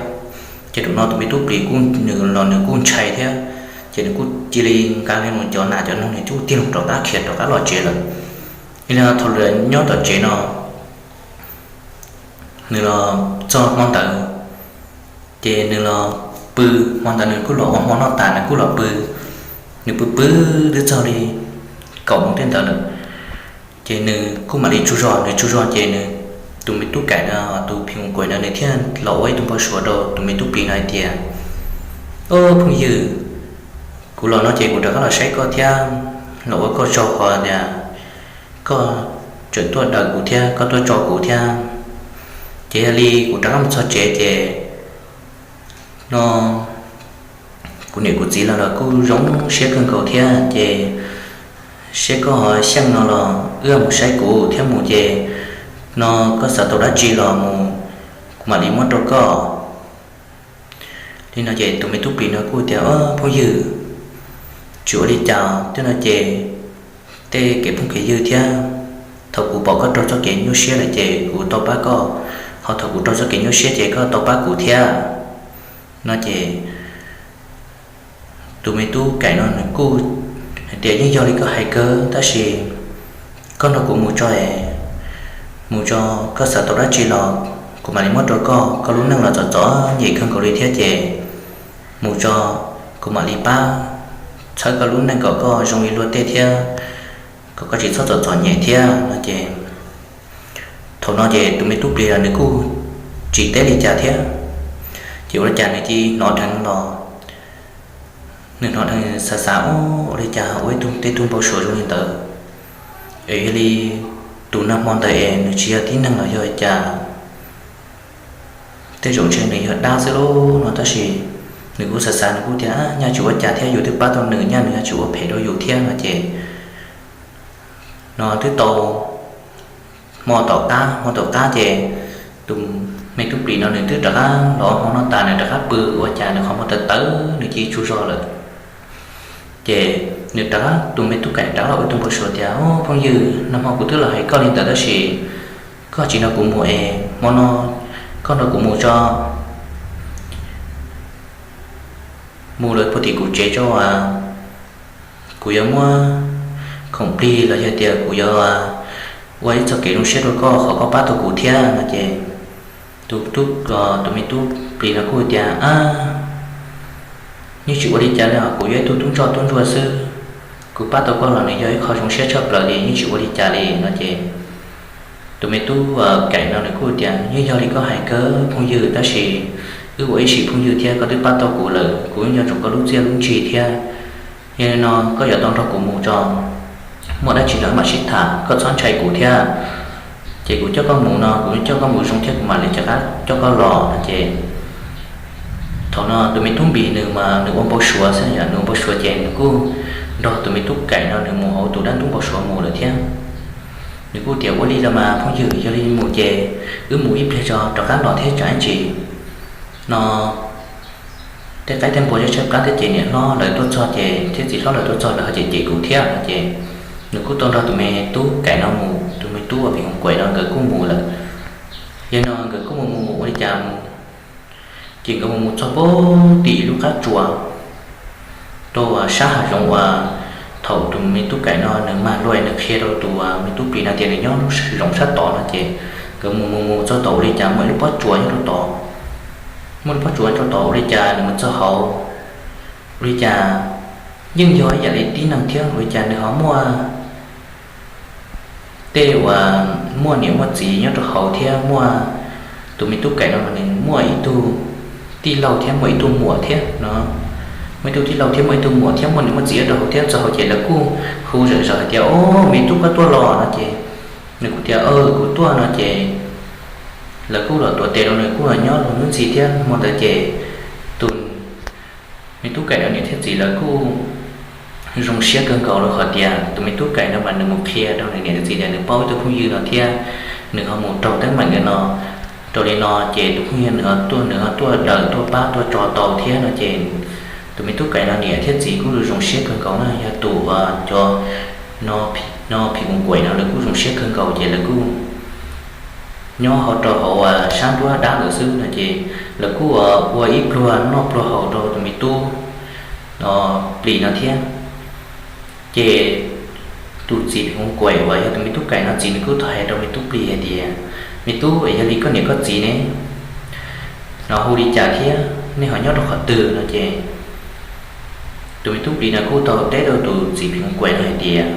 Ces thaum no tus me tub plis kuj nws los nws kuj ntshai thiab, ces nws kuj cia li nqa li cov nas cov noog nws kuj tig loo rov qab khiav rov qab los tsev lawm. Yog li no thaum lawv nyob tom tsev no nws los txog hmo ntawd, ces nws los pw, hmo ntawd nws kuj los ua hmo noj tas nws kuj los pw, nws pw pw twb txog li kaum moos tej ntawd lawm, ces nws kuj mam li tsaug zog, nws tsaug zog ces nws, tus me tub Kaim no, tus phim koom kuem no nws thiaj los ua ib tug npau suav rau tus me tub plis no hais tias, Ob phooj ywg, kuv los no ces kuv rov qab los saib koj thiab los ua koj tsaug qhov tias koj tseem tuaj daws kuv thiab koj tuaj tso kuv thiab. Ces yog li kuv rov qab mus txog tsev ces no kuv niam kuv txiv los los kuj zoo siab kawg nkaus thiab, ces seb koj ho xyeej no los wb mus saib kuv thiab mus ces no koj xav tau dab tsi los mus, kuv mam li muab rau koj. Li no ces tus me tub plis no kuj tias, Ob phooj ywg, tsis ua li cas, tej no ces tej kev phooj kev ywg thiab. Thaum kuv pom koj raug txoj kev nyuaj siab lawm ces kuv tau pab koj, ho thaum kuv raug txoj kev nyuaj siab ces koj tau pab kuv thiab. No ces tus me tub Kaim no nws kuj hais tias, Yeej yog li koj hais kawg, tab sis koj nrog kuv mus tso, mus tso, koj xav tau dab tsi los kuv mam li muab rau koj, koj lub neej los txom txom nyem kawg nkaus li thiab ces mus tso, kuv mam li pab txhawb koj lub neej kom koj zoo li luag tej thiab, kom koj tsis txhob txom txom nyem thiab no ces thaum no ces tus me tub plis los nws kuj tsis teb li cas thiab. Ces ua li cas nws cia li hnov dheev los, nws hnov dheev xav xav ua li cas ua ib tug tej tug npau suav zoo li ntawd, es yog li tus nag hmo ntawd es nws tsis yog tib neeg los yog li cas, tej zaum ntshe nws yog dab xwb lauj no. Tab sis nws kuj xav xav nws kuj tias nyaj tsis ua cas thiab, yus twb pab tau nws, nyaj nws yuav tsis ua phem rau yus thiab no ces no twb tau hmo tom qab, hmo tom qab ces tus me tub plis no nws twb rov qab los hmo no tas nws rov qab pw ua cas nws qhov muag tawv tawv nws cia li tsaug zog lawm. Ces nws rov qab, tus me tub kaim rov qab los ua ib tug npau suav tias, Au phooj ywg, nag hmo kuv twb los hais koj li ntawd tab sis koj tsis nrog kuv mus es hmo no koj nrog kuv mus tso, mus lawm puag tim kuv tsev tso as, kuv yuav muab khoom plig los yog tias kuv yuav ua ib txoj kev zoo siab rau koj qhov koj pab tau kuv thiab no ces tus tub, tus me tub plis no kuj tias, Ab, yeej tsis ua li cas li os, kuv yog ib tug tub ntsoj tub ntsuag xwb, kuv pab tau koj los nws yog ib qho zoo siab tshaj plaws li, yeej tsis ua li cas li no ces tus me tub kaim no nws kuj tias, Yeej yog li koj hais kawg phooj ywg, tab sis wb ua ib sim phooj ywg thiab, koj twb pab tau kuv lawm, kuv yeej nco ntsoov koj lub txiaj lub ntsig thiab. Yog li no koj yuav tau nrog kuv mus tso, muaj dab tsi los mam sib tham, koj txhob ntshai kuv thiab. Ces kuv coj koj mus no kuv coj koj mus zoo thiab kuv mam li rov qab coj koj los no ces thaum no tus me tub plis nws mas nws ua npau suav xwb, yog nws ua npau suav ces nws kuj nrog tus me tub kaim no nws mus hauv tus dab ntub npau suav mus lawm thiab. Nws kuj tias, Ua li los mas phooj ywg, yog li mus ces wb mus ib pliag tso rov qab los thiab tsam ib ntsis no tej qaib tej npua tshaib plab thiab ces niam hlob lawv tuaj txog ces thiab txiv hlob lawv tuaj txog lawv ho cem cem kuv thiab no ces nws kuj tau nrog tus me tub kaim no mus, tus me tub uas phim hoov kuaim no nkawd kuj mus lawm. Yog no nkawd kuj mus mus mus ua li cas mus ces nkawd mus mus txog puag tim lub qab tsuas rau sab hav zoov uas thaum tus me tub kaim no nws mag luaj nws qhia rau tus me tub plis no tias nws nyob lub zoov sab tod no ces nkawd mus mus mus txog tod ua li cas muaj ib lub pob tsuas nyob rau tod. Muaj lub pob tsuas rau tod ua li cas nws mus txog hauv ua li cas yeej yog ib yam li tib neeg thiab ua li cas nws ho muaj tej uas muaj niam muaj txiv nyob rau hauv thiab muaj tus me tub kaim no mas nws muaj ib tug tij laug thiab muaj ib tug muam thiab no. Muaj ib tug tij laug thiab muaj ib tug muam thiab muaj niam muaj txiv nyob rau hauv thiab txog hauv ces lawv kuj hu zom zaws hais tias, Au, me tub koj tuaj los no ces nws kuj tias, Aw, kuv tuaj no ces lawv kuj los tuav tes rau nws kuj los nyob lub ntxhi thiab hmo ntawd ces tus me tub kaim no niam thiab txiv lawv kuj zoo siab kawg nkaus rau qhov tias tus me tub kaim no mas nws mus qhia rau nws niam nws txiv tias nws paub ib tug phooj ywg no thiab nws ho mus raug teeb meem li no. Raug li no ces tus phooj ywg nws ho tuaj, nws ho tuaj daws tuaj pab tuaj tso tau thiab no ces tus me tub kaim no niam thiab txiv kuj zoo siab kawg nkaus na. Yog tus cov no, phim koos kuaim no lawv kuj zoo siab kawg nkaus ces lawv kuj nyob hauv rau hauv sab nruab dab lawm xwb no ces lawv kuj ua ib pluag noj pluag haus rau tus me tub plis no thiab. Ces tus txiv phim koos kuaim uas yog tus me tub kaim no txiv nws kuj tau hais rau me tub plis hais tias, Me tub, es yog li koj niam koj txiv ne, no hu li cas thiab nej ho nyob rau qhov twg no ces tus me tub plis no kuj tau teb rau tus txiv phim koos kuaim no hais tias,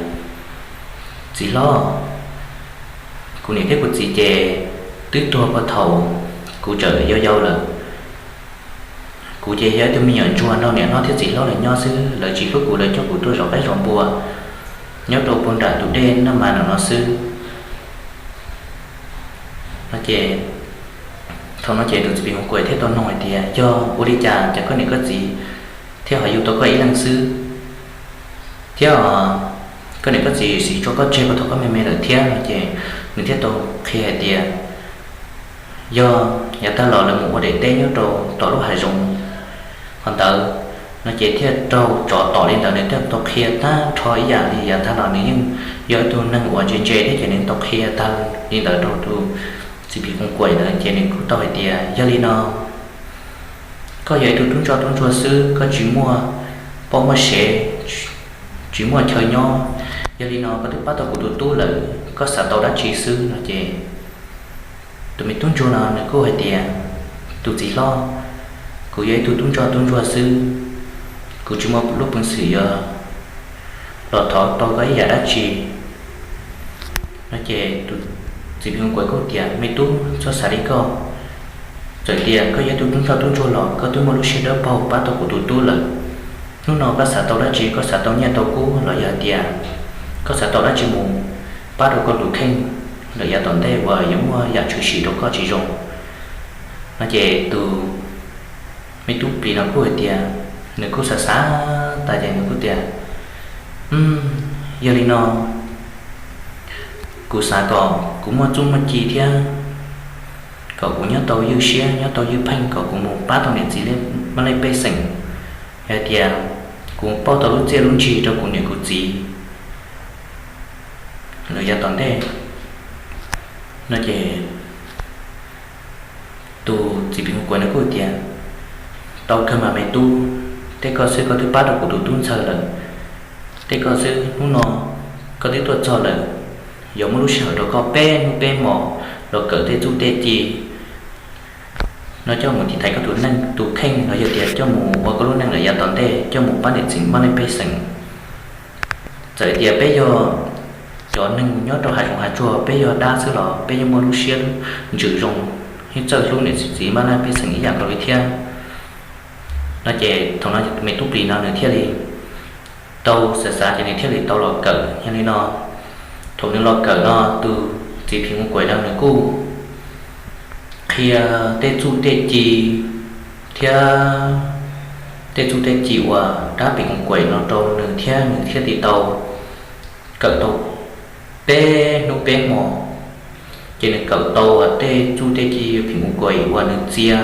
Txiv hlob, kuv niam thiab kuv txiv ces twb tuag puag thaum kuv tseem yau yau lawm. Kuv ces yog ib tug me nyuam ntsuag nrog niam hlob thiab txiv hlob lawv nyob xwb, lawv tsis hlub kuv, lawv coj kuv tuaj zov qaib zov npua nyob rau puag nram tus dej Naj Mas no xwb. No ces thaum no ces tus txiv phim koos kuaim thiaj tau nug hais tias, Yog ua li cas, cas koj niam koj txiv thiaj ho yug tau koj ib leeg xwb, thiab koj niam koj txiv siv tso koj tseg puag thaum koj me me lawm thiab? No ces nws thiaj tau qhia hais tias, Yog yav tag los lawv mus ua daim teb nyob rau tom lub hav zoov qhov ntawd, no ces thiaj raug tsov tom li ntawd. Nws thiaj tau qhia tag nrho ib yam li yav tag los nws yeej yog ib tug neeg uas ntse ntse thiab ces nws tau qhia tag li ntawd rau tus txiv phim koos kuaim ntawd ces nws kuj tau hais tias, Yog li no, koj yog ib tug tub ntsoj tub ntsuag xwb, koj tsis muaj poj muaj sev, tsis muaj chaw nyob, yog li no koj twb pab tau kuv tus tub lawm, koj xav tau dab tsi xwb? No ces Tus me tub ntsuag no nws kuj hais tias, tus txiv hlob, kuv yog ib tug tub ntsuag tub ntsuag xwb, kuv tsis muaj lub peev xwm yuav los thov tau koj ib yam dab tsi. No ces tus txiv phim nyuj kuais kuj tias, me tub, txhob xav li koj. Txawm tias koj yog ib tug tub ntsuag tub ntsuag los koj twb muaj lub siab dawb paug pab tau kuv tus tub lawm. Hnub no koj xav tau dab tsi, koj xav tau nyiaj tau kub los yog tias koj xav tau dab tsi mus pab rau koj tus kheej lawm yav tom ntej uas yuav muaj yam tshwm sim rau koj tsis zoo. No ces tus me tub plis no kuj hais tias, nws kuj xav xav tas ces nws kuj tias, yog li no, kuv xav kom kuv muaj txuj muaj ci thiab kom kuv nyob tau ywj siab nyob tau ywj pheej, kom kuv mus pab tau niam txiv mab lej pej xeem, hais tias kuv pauj tau lub txiaj lub ntsig rau kuv niam kuv txiv lawm yav tom ntej. No ces tus txiv phim nyuj kuais no kuj tias, tau kawg mas me tub, tej koj xwb koj twb pab rau kuv tus tub ntxawg lawm, tej koj xwb hnub no koj twb tuaj txog lawm, yuav muab lub sij hawm rau koj peb hnub peb hmo los kawm tej txuj tej ci no coj mus tiv thaiv koj tus neej tus kheej los yog tias coj mus ua koj lub neej lawm yav tom ntej, coj mus pab niam txiv mab lej pej xeem. Txawm tias peb yog cov neeg nyob rau hav zoov hav tsuag, peb yog dab xwb los peb yeej muaj lub siab ntsws zoo, yeej txawj hlub niam txiv mab lej pej xeem ib yam nkaus li thiab. No ces thaum no me tub plis no nws thiaj li tau xav xav ces nws thiaj li tau los kawm. Yog li no, thaum nws los kawm no tus txiv phim nyuj kuais no nws kuj qhia tej txuj tej ci thiab tej txuj tej ci uas dab phim nyuj kuais no rau nws thiab nws thiaj li tau kawm tau peb hnub peb hmo. Ces nws kawm tau tej txuj tej ci phim nyuj kuais uas nws txia,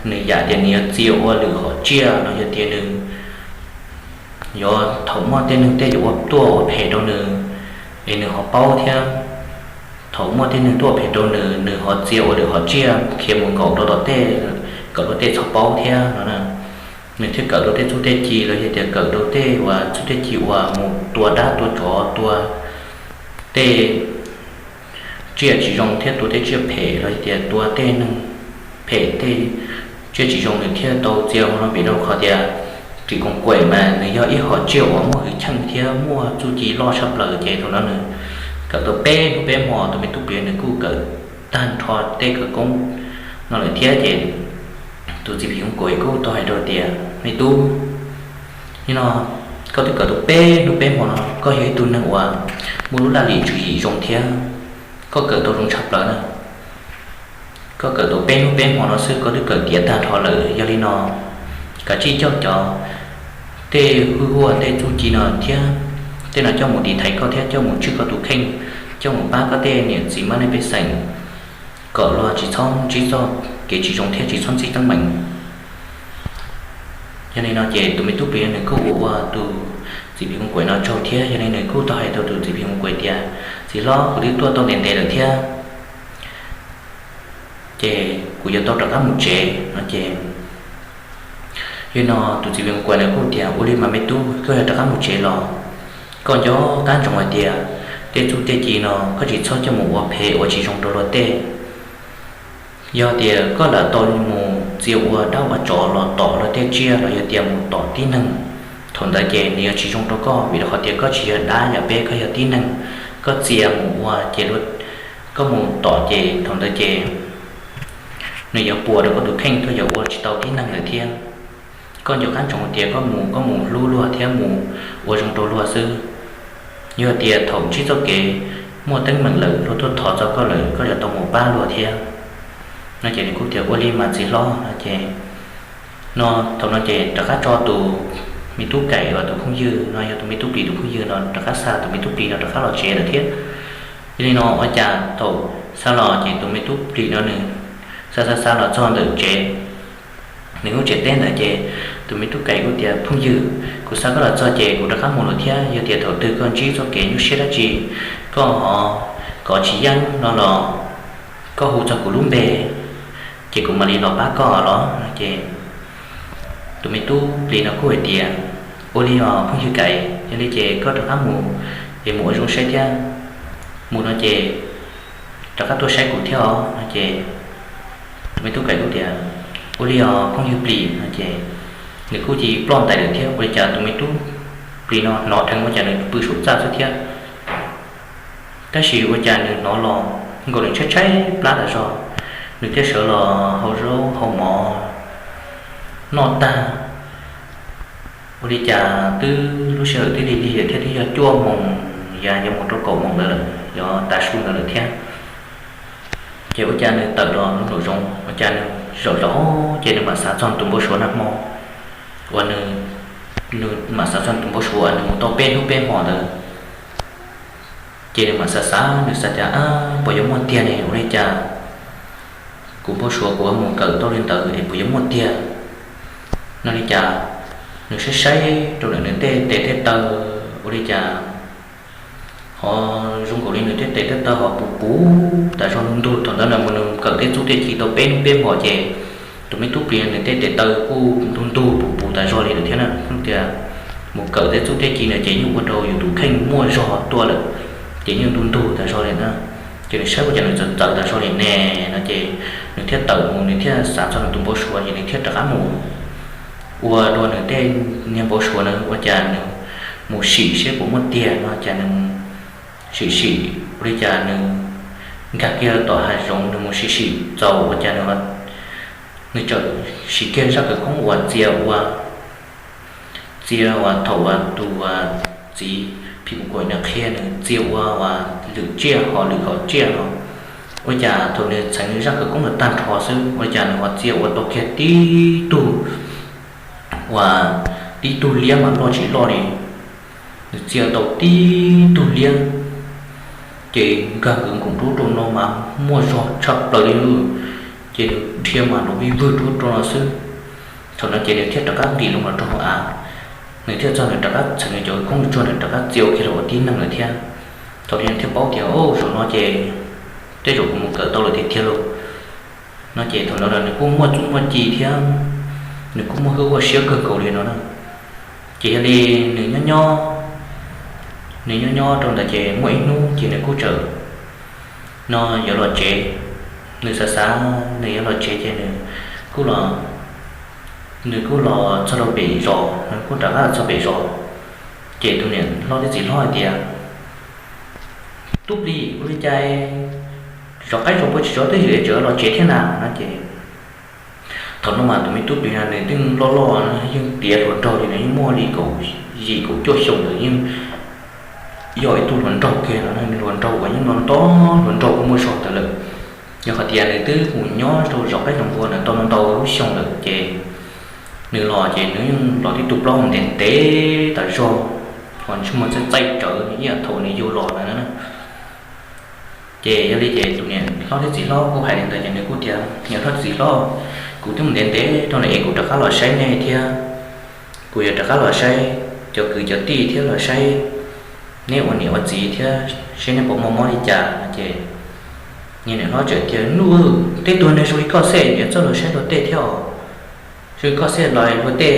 nws yam tias nws yuav txia ua lwm hom tsiaj los yog tias nws yuav thaum muaj tej neeg tej yuav ua tuaj ua phem rau nws es nws ho paub thiab. Thaum muaj tej neeg tuaj phem rau nws, nws ho txia ua lwm hom tsiaj khiav mus nkaum rau tom tej, nkaum rau tej txhob paub thiab no. Nws thiaj kawm rau tej txuj tej ci los yog tias kawm rau tej uas txuj tej ci uas mus tua dab tua tsov, tua tej tsiaj tsis zoo thiab tua tej tsiaj phem los yog tias tua tej neeg phem tej tsiaj tsis zoo, nws thiaj tau txia ua no. Vim rau qhov tias phim nyuj kuais mas nws yog ib hom tsiaj uas muaj hwj chim thiab muaj txuj ci loj tshaj plaws, ces thaum no nws kawm tau peb hnub peb hmo, tus me tub plis nws kuj kawm tag nrho tej khawv koob no lawm thiab. Ces tus txiv phim nyuj kuais kuj tau hais rau tias, me tub, nim no koj twb kawm tau peb hnub peb hmo no, koj yog ib tug neeg uas muaj lub laj lim tswv yim zoo thiab koj kawm tau zoo tshaj plaws na. Koj kawm tau peb hnub peb hmo no xwb koj twb kawm tiav tag nrho lawm. Yog li no, kav tsij coj cov tej hwj huaj tej txuj ci no thiab tej no coj mus tiv thaiv koj thiab coj mus tswj koj tus kheej, coj mus pab koj tej niam txiv mab lej pej xeem kom luag tsis txhob ntsib txoj kev tsis zoo thiab tsis txhob ntxim teeb meem. Yog li no ces tus me tub plis nws kuj ua ua tus txiv phim nyuj kuais no tsaug thiab. Yog li nws kuj tau hais rau tus txiv phim nyuj kuais tias, txiv hlob, kuv twb tuaj tau ntev ntev lawm thiab, ces kuv yuav tau rov qab mus tsev no ces, yog li no tus txiv phim nyuj kuais nws kuj tias, ua li mas me tub, koj yog rov qab mus tsev los koj nco qab ntsoov hais tias tej txuj tej ci no koj tsis txhob coj mus ua phem ua tsis zoo rau luag tej. Yog tias koj lam tau mus txia ua dab ua tsov los tom luag tej tsiaj los yog tias mus tom tib neeg, thaum ntawd ces nws yuav tsis zoo rau koj, vim rau qhov tias koj tsis yog dab yam peb, koj yog tib neeg. Koj txia mus ua ces, koj mus tom ces thaum ntawd ces nws yuav puas rau koj tus kheej, koj yuav ua tsis tau tib neeg lawm thiab. Koj nco qab ntsoov tias koj mus, koj mus hlub luag thiab mus ua zoo rau luag xwb. Yog tias thaum ntsib txoj kev muaj teeb meem lawm, luag tuaj thov txog koj lawm, koj yuav tau mus pab luag thiab. No ces nws kuj tias, ua li mas txiv hlob no ces, no thaum no ces rov qab tso tus me tub Kaim uas tus phooj ywg no yog tus me tub Plis tus phooj ywg no rov qab xa tus me tub Plis no rov qab los tsev lawm thiab. Yog li no ua cas thaum xa los ces tus me tub Plis no nws xa xa xa los txog ntawm tsev, nws lub tsev teb ntawd ces tus me tub Kaim kuj tias, phooj ywg, kuv xa koj los txog ces kuv rov qab mus lawm thiab. Yog tias thaum twg koj ntsib txoj kev nyuaj siab dab tsi, koj ho kov tsis yeej no los koj hu txog kuv lub npe, ces kuv mam li los pab koj los. Ces tus me tub Plis no kuj hais tias, ua li os phooj ywg Kaim, yog li ces koj rov qab mus es mus ua zoo saib thiab, mus no ces rov qab tuaj saib kuv thiab os no ces Tus me tub Kaim kuj tias, ua li os phooj ywg plis no ces nws kuj cia li ploj ntais lawm thiab. Ua li cas tus me tub plis no hnov dheev ua cas nws pw saum txaj xwb thiab. Tab sis ua cas nws hnov los nkaus nws tshaib tshaib plab tas zog, nws thiaj sawv los hau zaub hau mov noj tag. Ua li cas twb lub sij hawm twb lig lig thiab, twb yog cuaj moos, yog yuav mus rau kaum moos ntawd lawm, yuav tav su ntawd lawm thiab. Ces ua cas nws tawm los nraum zoov, ua cas nws zaum zaum ces nws mam xav txog tus npau suav nag hmo uas nws, nws mam xav txog tus npau suav uas nws mus tau peb hnub peb hmo ntawd. Ces nws mam xav xav, nws xav tias, ab, puas yuav muaj tiag ne? Ua li cas kuv npau suav kuv mus kawm tau li ntawd es puas yuav muaj tiag no? Li cas nws saib saib rau ntawm nws tej tes tej taw, ua li cas ho zoo nkaus li nws tej tes tej taw ho puv puv tas zog ntug ntug. Thaum ntawd nws mus nws kawm tej txuj tej ci tau peb hnub peb hmo ces tus me tub plis nws tej tes taw kuj ntug ntug puv puv tas zog li lawm thiab na. Tias mus kawm tej txuj tej ci na ces yeej ua rau yus tus kheej muaj zog tuaj lawm, ces yeej ntug ntug tas zog li na. Ces nws saib ua cas nws txawv txawv tas zog li ne no ces nws thiaj tawm mus, nws thiaj xav txog nws tus npau suav ces nws thiaj rov qab mus ua dua nws tej niag npau suav na. Ua cas nws mus sim seb puas muaj tiag no, cas nws sim sim ua li cas nws nkag kiag tom hav zoov, nws mus sim sim txaus ua cas nws, nws txawm sim kiag zaj khawv koob uas txia ua, txia uas thaum uas tus txiv phim mus kuam nws qhia nws txia ua uas lwm tsiaj ho lwm hom tsiaj no. Ua cas thaum nws txheev nws zaj khawv koob ntawd tag nrho xwb ua cas nws ho txia ua tau kiag tib tug uas tib tug liab mas loj tsis loj li. Nws txia tau tib tug liab ces nkag nkaus nkoos rub rau no mas muaj zog tshaj plaws li lawm, ces nws dhia mas los vij vwg rub rau no xwb. Thaum no ces nws thiaj rov qab nqis loo los rau hauv av, nws thiaj txog nws rov qab txheev nws cov khawv koob tsuag, nws rov qab txia ua kiag los ua tib neeg lawm thiab. Thaum no nws thiaj paub tias, o, zaum no ces tej zaum kuv mus kawm tau lawm tiag tiag lauj no ces thaum no nws kuj muaj txuj muaj ci thiab nws kuj muaj hwj huaj siab kawg nkaus li no na. Ces yog li nws nyob nyob, nws nyob nyob rau ntawd ces muaj ib hnub ces nws kuj txawm no yuav los tsev. Nws xav xav nws yuav los tsev ces nws kuj los, nws kuj los txog rau pem zos, nws kuj rov qab los txog pem zos. Ces tus niam hlob thiab txiv hlob hais tias, tub plis, ua li cas zov qaib zov npua tsis zov twj ywm es tseem los tsev thiab na no ces thaum no mas tus me tub plis no nws twb loj loj, yeej tiav hluas nraug li, nws yeej muaj li kaum yim kaum cuaj xyoo lawm, yeej yog ib tug hluas nraug kiag no, hluas nraug uas yeej no nto, hluas nraug kuj muaj zog ntawd lawm. Yog hais tias nws twb mus nyob rau zov qaib zov npua ntawd tau ntau lub xyoo lawm ces nws los ces nws yeej los tib tug plaub hau ntev ntev tas zog, ho ntsej muag txaij txaij rawv ib yam thaum nws yug los ntawd na. Ces yog li ces tus niam hlob thiab txiv hlob kuj hais li ntawd ces nws kuj tias, niam hlob txiv hlob, kuv twb mus ntev ntev rau no es kuv rov qab los saib nej thiab. Kuv yuav rov qab los saib cov kwv cov tij thiab los saib neb ua niam ua txiv thiab seb neb puas muaj mob li cas no ces niam hlob txawm tias, nuj, tej tug neeg zoo li koj xwb niam txawj los saib luag tej thiab os. Zoo li koj xwb los luag tej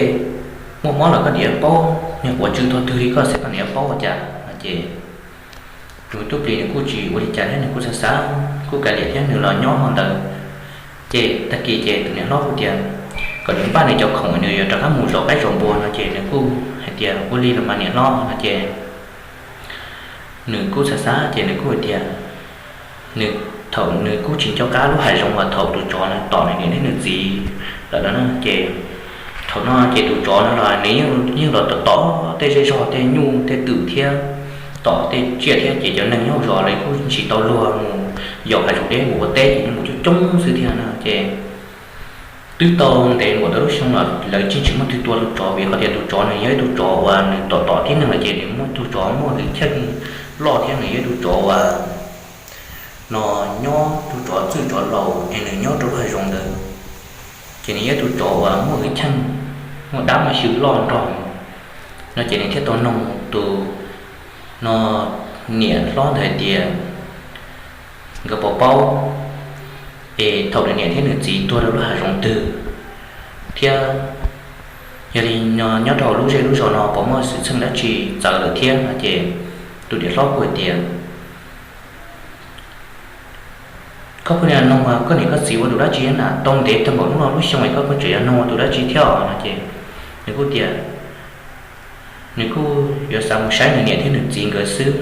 muaj mob los koj niam paub, niag quav tsw tog twg li koj xwb koj niam paub ua cas no ces tus tub plis nws kuj tsis ua li cas thiab, nws kuj xav xav kuj kav liam thiab nws los nyob hmo ntawd. Ces tag kis ces tus niam hlob kuj tias kom nws npaj nws cov khoom nws yuav rov qab mus zov qaib zov npua no ces nws kuj hais tias, ua li los mas niam hlob no ces nws kuj xav xav ces nws kuj hais tias, nws, thaum nws kuj tsis nco qab lub hav zoov uas thaum tus tsov no tom nws niam thiab nws txiv lawm no na ces thaum no ces tus tsov no los nws yeej los tom tom tej zej zog tej nyuj tej twm thiab tom tej tsiaj thiab ces cov neeg nyob hauv zos lawv kuj tsis tau luag mus yaum hav zoov deb mus ua teb ces yeej mus coob coob xwb thiab no ces twb tau ntev npaum ntau lub xyoo los lawv yeej tsis muaj twg tua tus tsov vim qhov tias tus tsov nws yog ib tug tsov uas nws tom tom tib neeg lawm ces nws muaj tus tsov muaj hwj chim loj thiab nws yog ib tug tsov uas no nyob tus tsov txwj tsov laus es nws nyob rau lub hav zoov ntawd ces nws yog tus tsov uas muaj hwj chim, muaj dab muaj xyw loj nrog no ces nws thiaj tau noog tus no niam hlob ntawd hais tias nkawd puas paub es thaum nws niam thiab nws txiv tuag rau lub hav zoov twg thiab yog li no nyob rau lub zej lub zos no puas muaj xwm txheej dab tsi txawv lawm thiab no ces tus niam hlob kuj hais tias Koj pheej yog noog mas koj niam koj txiv ua tus dab tsi na, tau ntev tag npaum hnub no lub xyoo es koj pheej tseem yog noog ua tus dab tsi thiab os no ces nws kuj tias, nws kuj yuav xav mus saib nws niam thiab nws txiv nkawd xwb,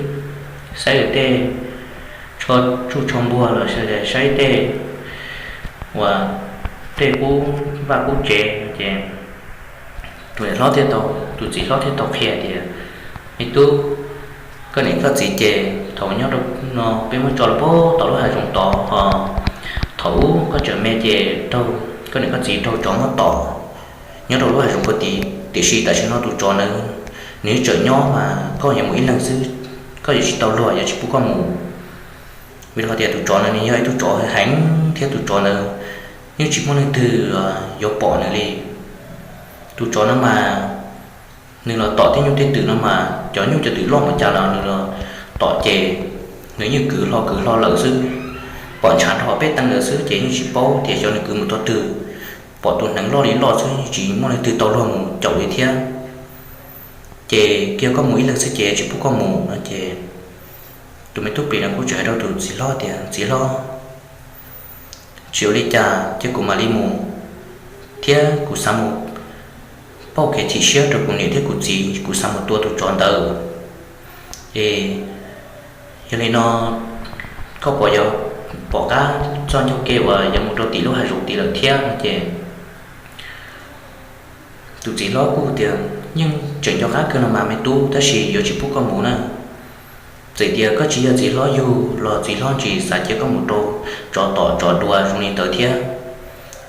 saib tej tsho tsuj tsho npuag los sis saib tej uas tej qub vaj qub tsev no ces tus niam hlob thiaj tau, tus txiv hlob thiaj tau qhia tias, Me tub, koj niam koj txiv ces thaum nyob rau no peb muab tso rau puag tom lub hav zoov tod ho, thaum ub koj tseem me ces raug, koj niam koj txiv raug tsov muab tom nyob rau lub hav zoov puag tid, tiam sis tam sim no tus tsov na, nws tseem nyob mas koj yuav mus ib leeg xwb, koj yuav tsis tau luag, yuav tsis pub koj mus. Vim rau qhov tias tus tsov na nws yog ib tug tsov heev thiab tus tsov na yeej tsis muaj leej twg yuav pom nws li. Tus tsov no mas nws los tom tej nyuj tej twm no mas cov nyuj cov twm loj mus cas los nws los tom ces nws yeej kwv hlo kwv hlo lawm xwb. Pom ntshav nrho peb teev lawm xwb ces yeej tsis paub tias xyov nws kwv mus tog twg. Pom tus hneev loj li loj xwb yeej tsis muaj leej twg tau luag mus caum li thiab. Ces kiag koj mus ib leeg xwb ces tsis pub koj mus no ces tus me tub plis no kuj tseem hais rau tus txiv hlob tias, Txiv hlob, tsis ua li cas ces kuv mam li mus, thiab kuv xav mus pauj kev chim siab rau kuv niam thiab kuv txiv, kuv xav mus tua tus tsov ntawd. Es yog li no koj puas yuav pom qab txoj ncauj ke uas yuav mus rau tim lub hav zoov tid lawm thiab no ces tus txiv hlob kuj tias, Yeej tseem nco qab kawg no mas me tub, tab sis yuav tsis pub koj mus na. Txawm tias koj tsis yog txiv hlob yug los txiv hlob ntsis xav cia koj mus raug tsov tom tsov dua zoo li ntawd thiab,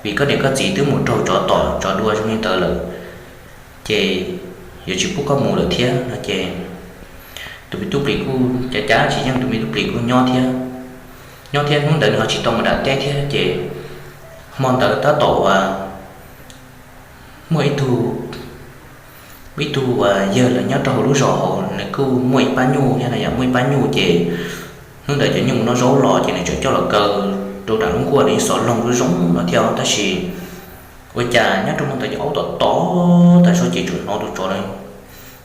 vim koj niam koj txiv twb mus raug tsov tom tsov dua zoo li ntawd lawm, ces yuav tsis pub koj mus lawm thiab no ces tus me tub plis kuj cav cav tsis yeej, tus me tub plis kuj nyob thiab. Nyob thiab hnub ntawd nws ho tsis tau mus nram teb thiab ces hmo ntawd tab tom uas muaj ib tug, ib tug uas yawg los nyob rau hauv lub zos hauv nws kuj muaj ib pab nyuj thiab no yog muaj ib pab nyuj ces hnub ntawd cov nyuj mus noj zaub los ces nws tseem coj los kaw rau nram lub nkuaj, nws yeej xov loog zoo zoo no thiab tab sis ua cas nyob rau hmo ntawd ces aub tom tom tas zog ces tsuas hnov tus tsov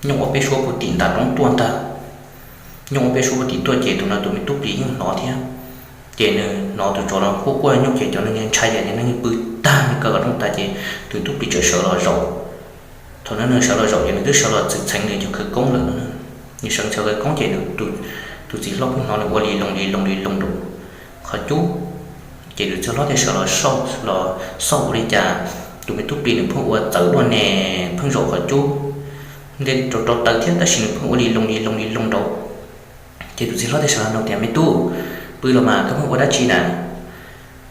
nyooj ua peb suab puag tim ntav roob tuaj ntag. Nyooj ua peb suab puag tim tuaj ces tus no tus me tub plis yeej hnov thiab. Ces nws hnov tus tsov no quaj quaj nyuj ces cov neeg ntshai ces neeg pw tag, nws kaw kom rooj tas ces tus tub plis txawm sawv los zaum. Thaum no nws sawv los zaum ces nws twb sawv los txheev txheev nws cov khawv koob lawm no. Nws sawv txheev khawv koob ces tus txiv hlob pheej hnov nws ua li loo li loo li loo rau qhov cub. Ces tus txiv hlob thiaj sawv los xauj, los xauj ua li cas tus me tub plis nws pheej ua txawv luaj ne, pheej zaum qhov cub, nte rau rau taw thiab tab sis nws pheej ua li loo li loo li loo rau. Ces tus txiv hlob thiaj sawv los nug tias, Me tub, pw los mas koj pheej ua dab tsi na?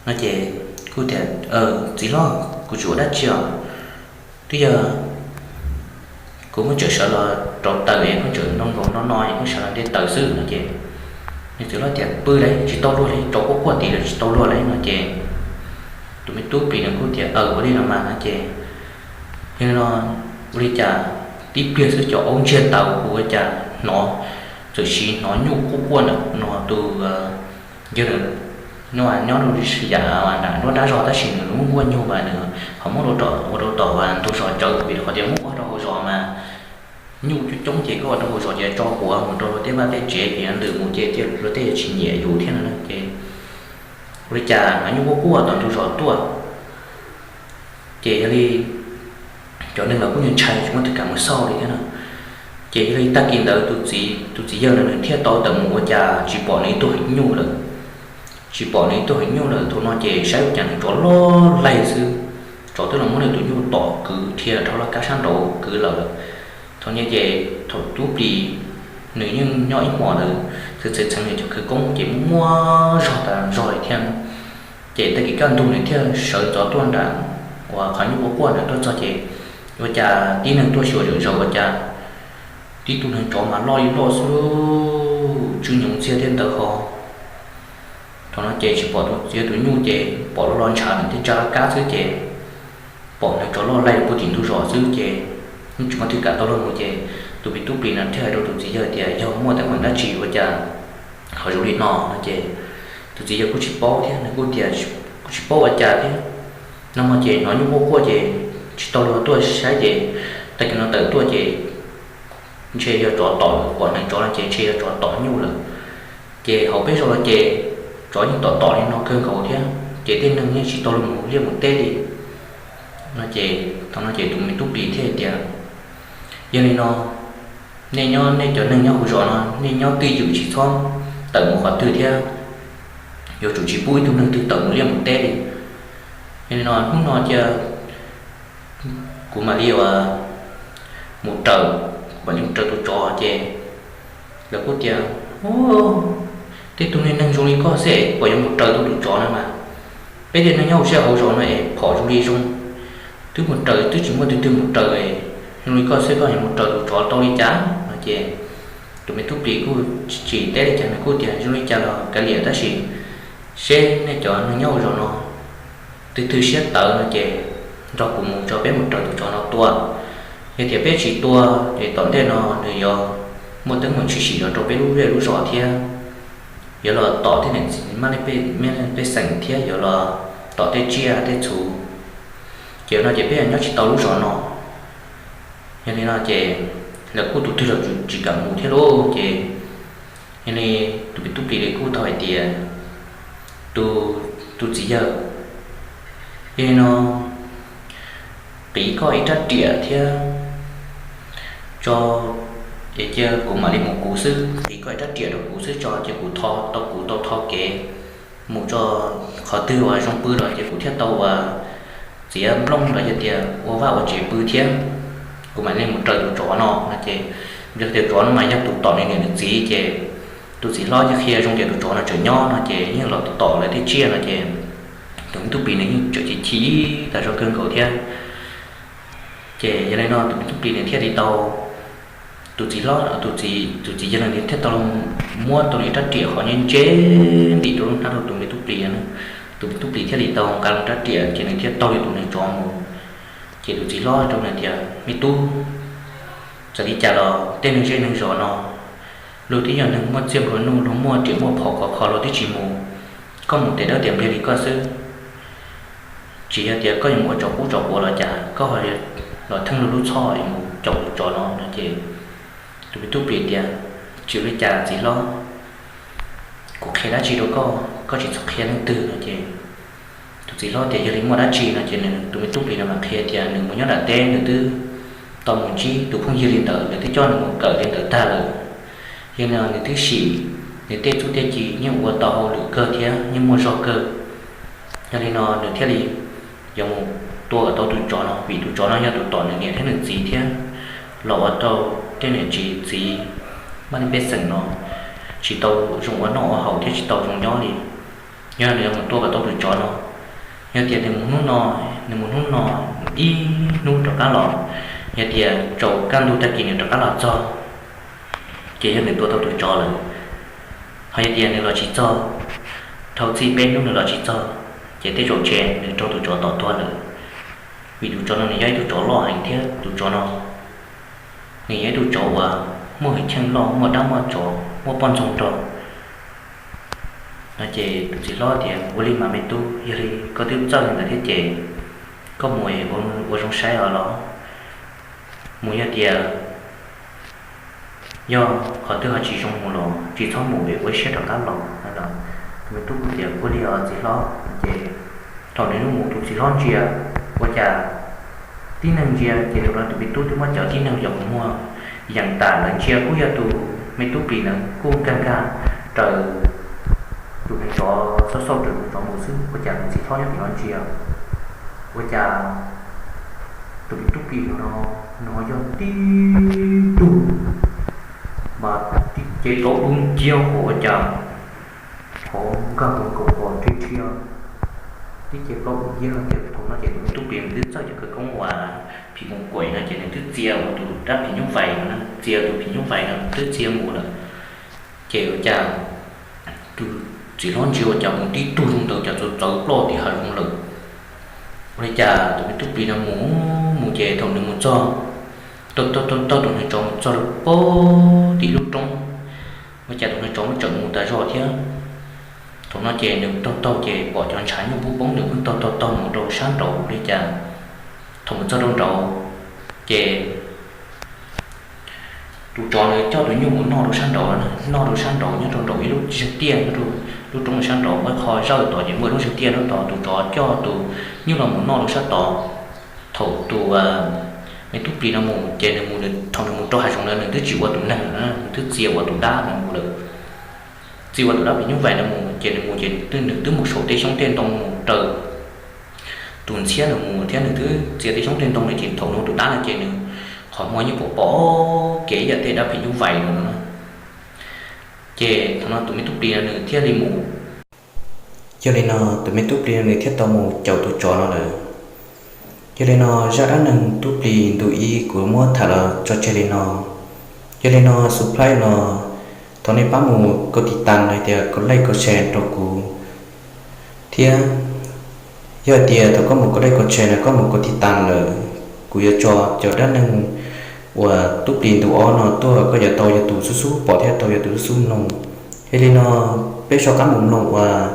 No ces kuj tias, Txiv hlob, kuv tsis ua dab tsi os, twb yog kuv pheej tseem sawv los rauv taws es pheej tseem nroo nkaus no no es pheej sawv los nte taws xwb no ces nws txiv hlob tias, Pw lauj, tsis tau luag li, tsov quaj quaj tim lawm tsis tau luag li no ces tus me tub plis nws kuj tias, Aws, ua li los mas no ces yog li no ua li cas tib pliag xwb cov aub ntsiag taws hu ua cas hnov, txawm sis hnov nyuj quaj quaj ntawm no tus yawg nyob rau yam nram nruab nrab zos tab sis nws lub nkuaj nyuj mas nws ho muab ua rau tom ntug zos tsawv vim qhov tias muab ua rau hauv zos mas nyuj coob coob ces koj ua rau hauv zos ces tso quav mus rau luag tej vaj tej tsev ces ntws mus ces thiaj luag tej tsis nyiam yus thiab no ces ua li cas hnov nyuj quaj quaj tom ntug zos tuaj. Ces yog li cov neeg los kuj ntshai tsis muaj tus kam mus xauj li thiab no. Ces yog li tag kis ntawd tus txiv, tus txiv yawg no nws thiaj tau tawm mus ua cas tsis pom nws ib tug heev nyuj lawm. Tsis pom nws ib tug heev nyuj lawm thaum no ces saib ua cas nws tsov loj laig xwb. Tsov twb los muab nws tus nyuj tom kwv dhia dhau laj kab sab nraud kwv lawm. Thaum no ces thaum tub plis nws yeej nyob ib hmos ntawd txheev txheev nws cov khawv koob ces muaj muaj zog tas zog li thiab. Ces tag kis kaj ntug nws thiaj sawv ntxov tuaj nram uas qhov nyuj quaj quaj ntawd tuaj txog ces ua cas tib neeg tuaj xyuas zom zaws ua cas tib tug neeg tsov mas loj li loj xwb, tsw nyoos ntxiag thiab ntawd ho. Thaum no ces tsis pom tus txiv tus nyuj ces pom los los ntshav nws thiaj tsa laj kab xwb ces pom neeg tsov loj laig puag tim ntug zos xwb ces yeej tsis muaj twg kam tau luag mus ces tus me tub plis no thiaj hais rau tus txiv yawg tias, Yog muaj teeb meem dab tsi ua cas ho zoo li no no ces tus txiv yawg kuj tsis paub thiab nws kuj tias kuj tsis paub ua cas thiab. Nag hmo ces hnov nyuj quaj quaj ces tsis tau luag tuaj saib ces tag kis no tawm tuaj ces ntshe yog tsov tom, pom neeg tsov no ces ntshe yog tsov tom nyuj lawm. Ces hauv peb zos los ces tsov yeej tom tom li no kawg nkaus thiab ces tej neeg yeej tsis tau los mus liaj mus teb li. No ces thaum no ces tus me tub plis thiaj tias, yog li no, nej nyob, nej cov neeg nyob hauv zos no nej nyob twj ywm tsis txhob tawm mus qhov twg thiab, yuav tsum tsis pub ib tug neeg twg tawm mus liaj mus teb li. Yog li no hnub no cia kuv mam li ua mus raws, kuv mam li mus raws tus tsov. Ces lawv kuj tias, tej tug neeg zoo li koj xwb es puas yuav mus raws tau tus tsov no mas, peb tej neeg nyob hauv zej hauv zos no es phom zoo li zoo, twb mus raws twb tsis muaj twg twg mus raws, zoo li koj xwb koj yuav mus raws tus tsov tau li cas no ces tus me tub plis kuj tsis teb li cas, nws kuj tias zoo li cas los kav liam, tab sis seb nej cov neeg nyob hauv zos no twg twg siab tawv no ces nrog kuv mus tso peb mus raws tus tsov no tua. Yog tias peb tsis tua ces tom ntej no nws yuav muaj teeb meem tshwm sim los rau peb lub zej lub zos thiab, yuav los tom tej niam txiv mab pej xeem thiab yuav los tom tej tsiaj tej txhu, ces no ces peb yuav nyob tsis tau lub zos no. Yog li no ces lawv kuj tus twg los tsis kam mus thiab lauj. Ces yog li tus me tub plis li kuj tau hais tias, tus txiv yawg, yog li no qiv koj ib rab riam thiab tso, es cia kuv mam li mus kuv xwb, qiv koj ib rab riam rau kuv xwb tso, ces kuv tho tau, kuv tau tho kev mus tso, qhov twg uas zoo pw los ces kuv thiaj tau uas txiav nplooj los yog tias ua vaj ua tsev pw thiab, kuv mam li mus raws tus tsov no no ces yog tias tsov no mas yog tus tom nws niam nws txiv ces tus txiv hlob yeej qhia zoo tias tus tsov no tseem nyob no ces yeej los tom lawv tej tsiaj no ces tus me tub plis nws yeej tseem chim chim tas zog kawg nkaus thiab. Ces yog li no tus me tub plis nws thiaj li tau, tus txiv hlob, tus txiv, tus txiv yawg nws thiaj tau muab tau li rab riam qhov nyob ntse ntim rau lub hnab rau tus me tub plis no. Tus me tub plis thiaj li tau nqa loo rab riam ces nws thiaj taug li tus neeg tsov mus. Ces tus txiv hlob rau nws tias, me tub, txawm li cas los tej neeg zej neeg zos no luag twb yog neeg muaj txiaj nplua nuj, luag muaj riam muaj phom khov kho luag twb tsis mus, koj mus tes dawb tes npliag li koj xwb. Tsis yog tias koj yuav mus ua tsov qub tsov quav los cas, koj ho los theej luag lub txhoj yuav mus caum tus tsov no no ces tus me tub plis tias, tsis ua li cas txiv hlob, kuv qhia dab tsi rau koj, koj tsis txhob qhia leej twg no ces tus txiv hlob tias yog li muaj dab tsi no ces nws tus me tub plis no mas qhia tias nws mus nyob nram teb nws twb tau mus ntsib tus phooj ywg li ntawd, nws twb coj nws mus kawm li ntawd tag lawm. Yog li no nws twb sim, nws tej txuj tej ci yeej ua tau hauj lwm kawg thiab yeej muaj zog kawg. Yog li no nws thiaj li yuav mus tua kom tau tus tsov no, vim tus tsov no yog tus tom nws niam thiab nws txiv thiab los ua rau tej niam txiv mab li pej xeem no tsis tau zoo ua noj ua haus thiab tsis tau zoo nyob li. Yog nws yuav mus tua kom tau tus tsov no, yog tias nws mus hnub no, nws mus hnub no ib hnub rov qab los, yog tias tsaus kaj ntug tag kis nws rov qab los txog, ces yog nws tua tau tus tsov lawm. Ho yog tias nws los tsis txog, dhau txij peb hnub nws los tsis txog, ces tej zaum ntshe nws raug tus tsov tom tuag lawm. Vim tus tsov no nws yog ib tug tsov loj heev thiab tus tsov no nws yog ib tug tsov uas muaj hwj chim loj, muaj dab muaj tsov, muaj poj ntxoog nrog. No ces tus txiv hlob tias, ua li mas me tub, yog li koj twb txawj li ntawd thiab ces koj mus ua zoo saib os los. Mus yog tias yog qhov twg ho tsis zoo mus los tsis txhob mus es ua ib siab rov qab los no. Tus me tub kuj tias, ua li os txiv hlob. Ces thaum nws mus tus txiv hlob ntsia, ua cas tib neeg ntsia ces thaum no tus me tub twb muab cov tib neeg cov qhov muag yees tas lawm, ntsia kuj yog tus me tub plis ntawd kuj nkag nkag raws tus neeg tsov xauj xauj raws tus tsov mus xwb. Ua cas tus txiv hlob nyob tim no ntsia, ua cas tus me tub plis no, no yog tib tug mas tib cev plaub dub nciab, ua cas qhov nkag nkaus nkaus qhov rhiab rhiab, tib cev plaub dub nciab no ces thaum no ces tus me tub plis nws twb txawj cov khawv koob uas phim koos kuam no ces nws twb txia ua tus dab phim nyuj vais no, txia tus phim nyuj vais no twb txia mus lawm. Ces ua cas tus txiv hlob ntsia ua cas mus tib tug zoo ntawd cas txawv txawv ploj tim hav zoov lawm. Ua li cas tus me tub plis no mus mus ces thaum nws mus txog, taug taug taug tus neeg tsov mus txog rau pem tim lub roob, ua cas tus neeg tsov muab tsawm mus tas zog thiab. Thaum no ces nws taug taug ces pom cov ntshav nyuj poob poob, nws pheej taug taug taug mus rau sab nraud li cas. Thaum mus txog rau nraud ces tus tsov nws coj tus nyuj mus noj rau sab nraud, noj rau sab nraud nyob rau nraud ib lub tiaj nyob rau lub roob sab nraud muaj qho zawj tod ces muaj lub ntsig tiaj nyob tod, tus tsov coj tus nyuj los mus noj rau sab tod. Thaum tus me tub plis no mus ces nws mus, thaum nws mus rau hav zoov ntawd nws twb tsis ua tus neeg lawm, nws twb txia ua tus dab no mus lawm. Txia ua tus dab phim nyuj vais no mus ces nws mus ces nws twb mus saum tej xyoob tej ntoo mus raws tus ntxhiab nws mus thiab nws twb txia tej xyoob tej ntoo no ces thaum nws ua tus dab no ces nws qhov muag yeej pom pom kev ib yam tej dab phim nyuj vais no no. Ces thaum no tus me tub plis no nws thiaj li mus. Yog li no tus me tub plis no nws thiaj tau mus caum tus tsov no lawm. Yog li no zaj dab neeg tub plis ntu ib kuv muab tham los tso tseg li no. Yog li no subscribe no, thov nej pab mus koj tiv tas hais tias koj like koj share rau kuv thiab. Yog hais tias thaum koj mus koj like koj share no koj mus koj tiv tas lawm, kuv yuav tso cov dab neeg uas tub plis ntu ob no tuaj koj yuav tau yog tus xub xub pom thiab tau yog tus xub xub mloog. Yog li no peb so qab mus mloog uas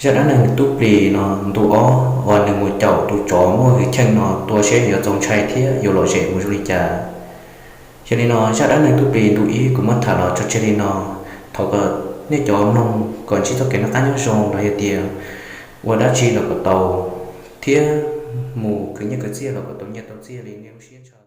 zaj dab neeg tub plis no ntu ob uas nws mus caum tus tsov muaj hwj chim no tuaj seb yuav txaus ntshai thiab yuav lom zem mus zoo li cas. Yog li no zaj dab neeg tub plis ntu ib kuv muab tham los tso tseg li no. Thov kom nej cov mloog kom ntsib txoj kev noj qab nyob zoo los yog tias ua dab tsi los kom tau thiab mus khwv nyiaj khwv txiaj los kom tau nyiaj tau txiaj li nej lub siab ntshaw.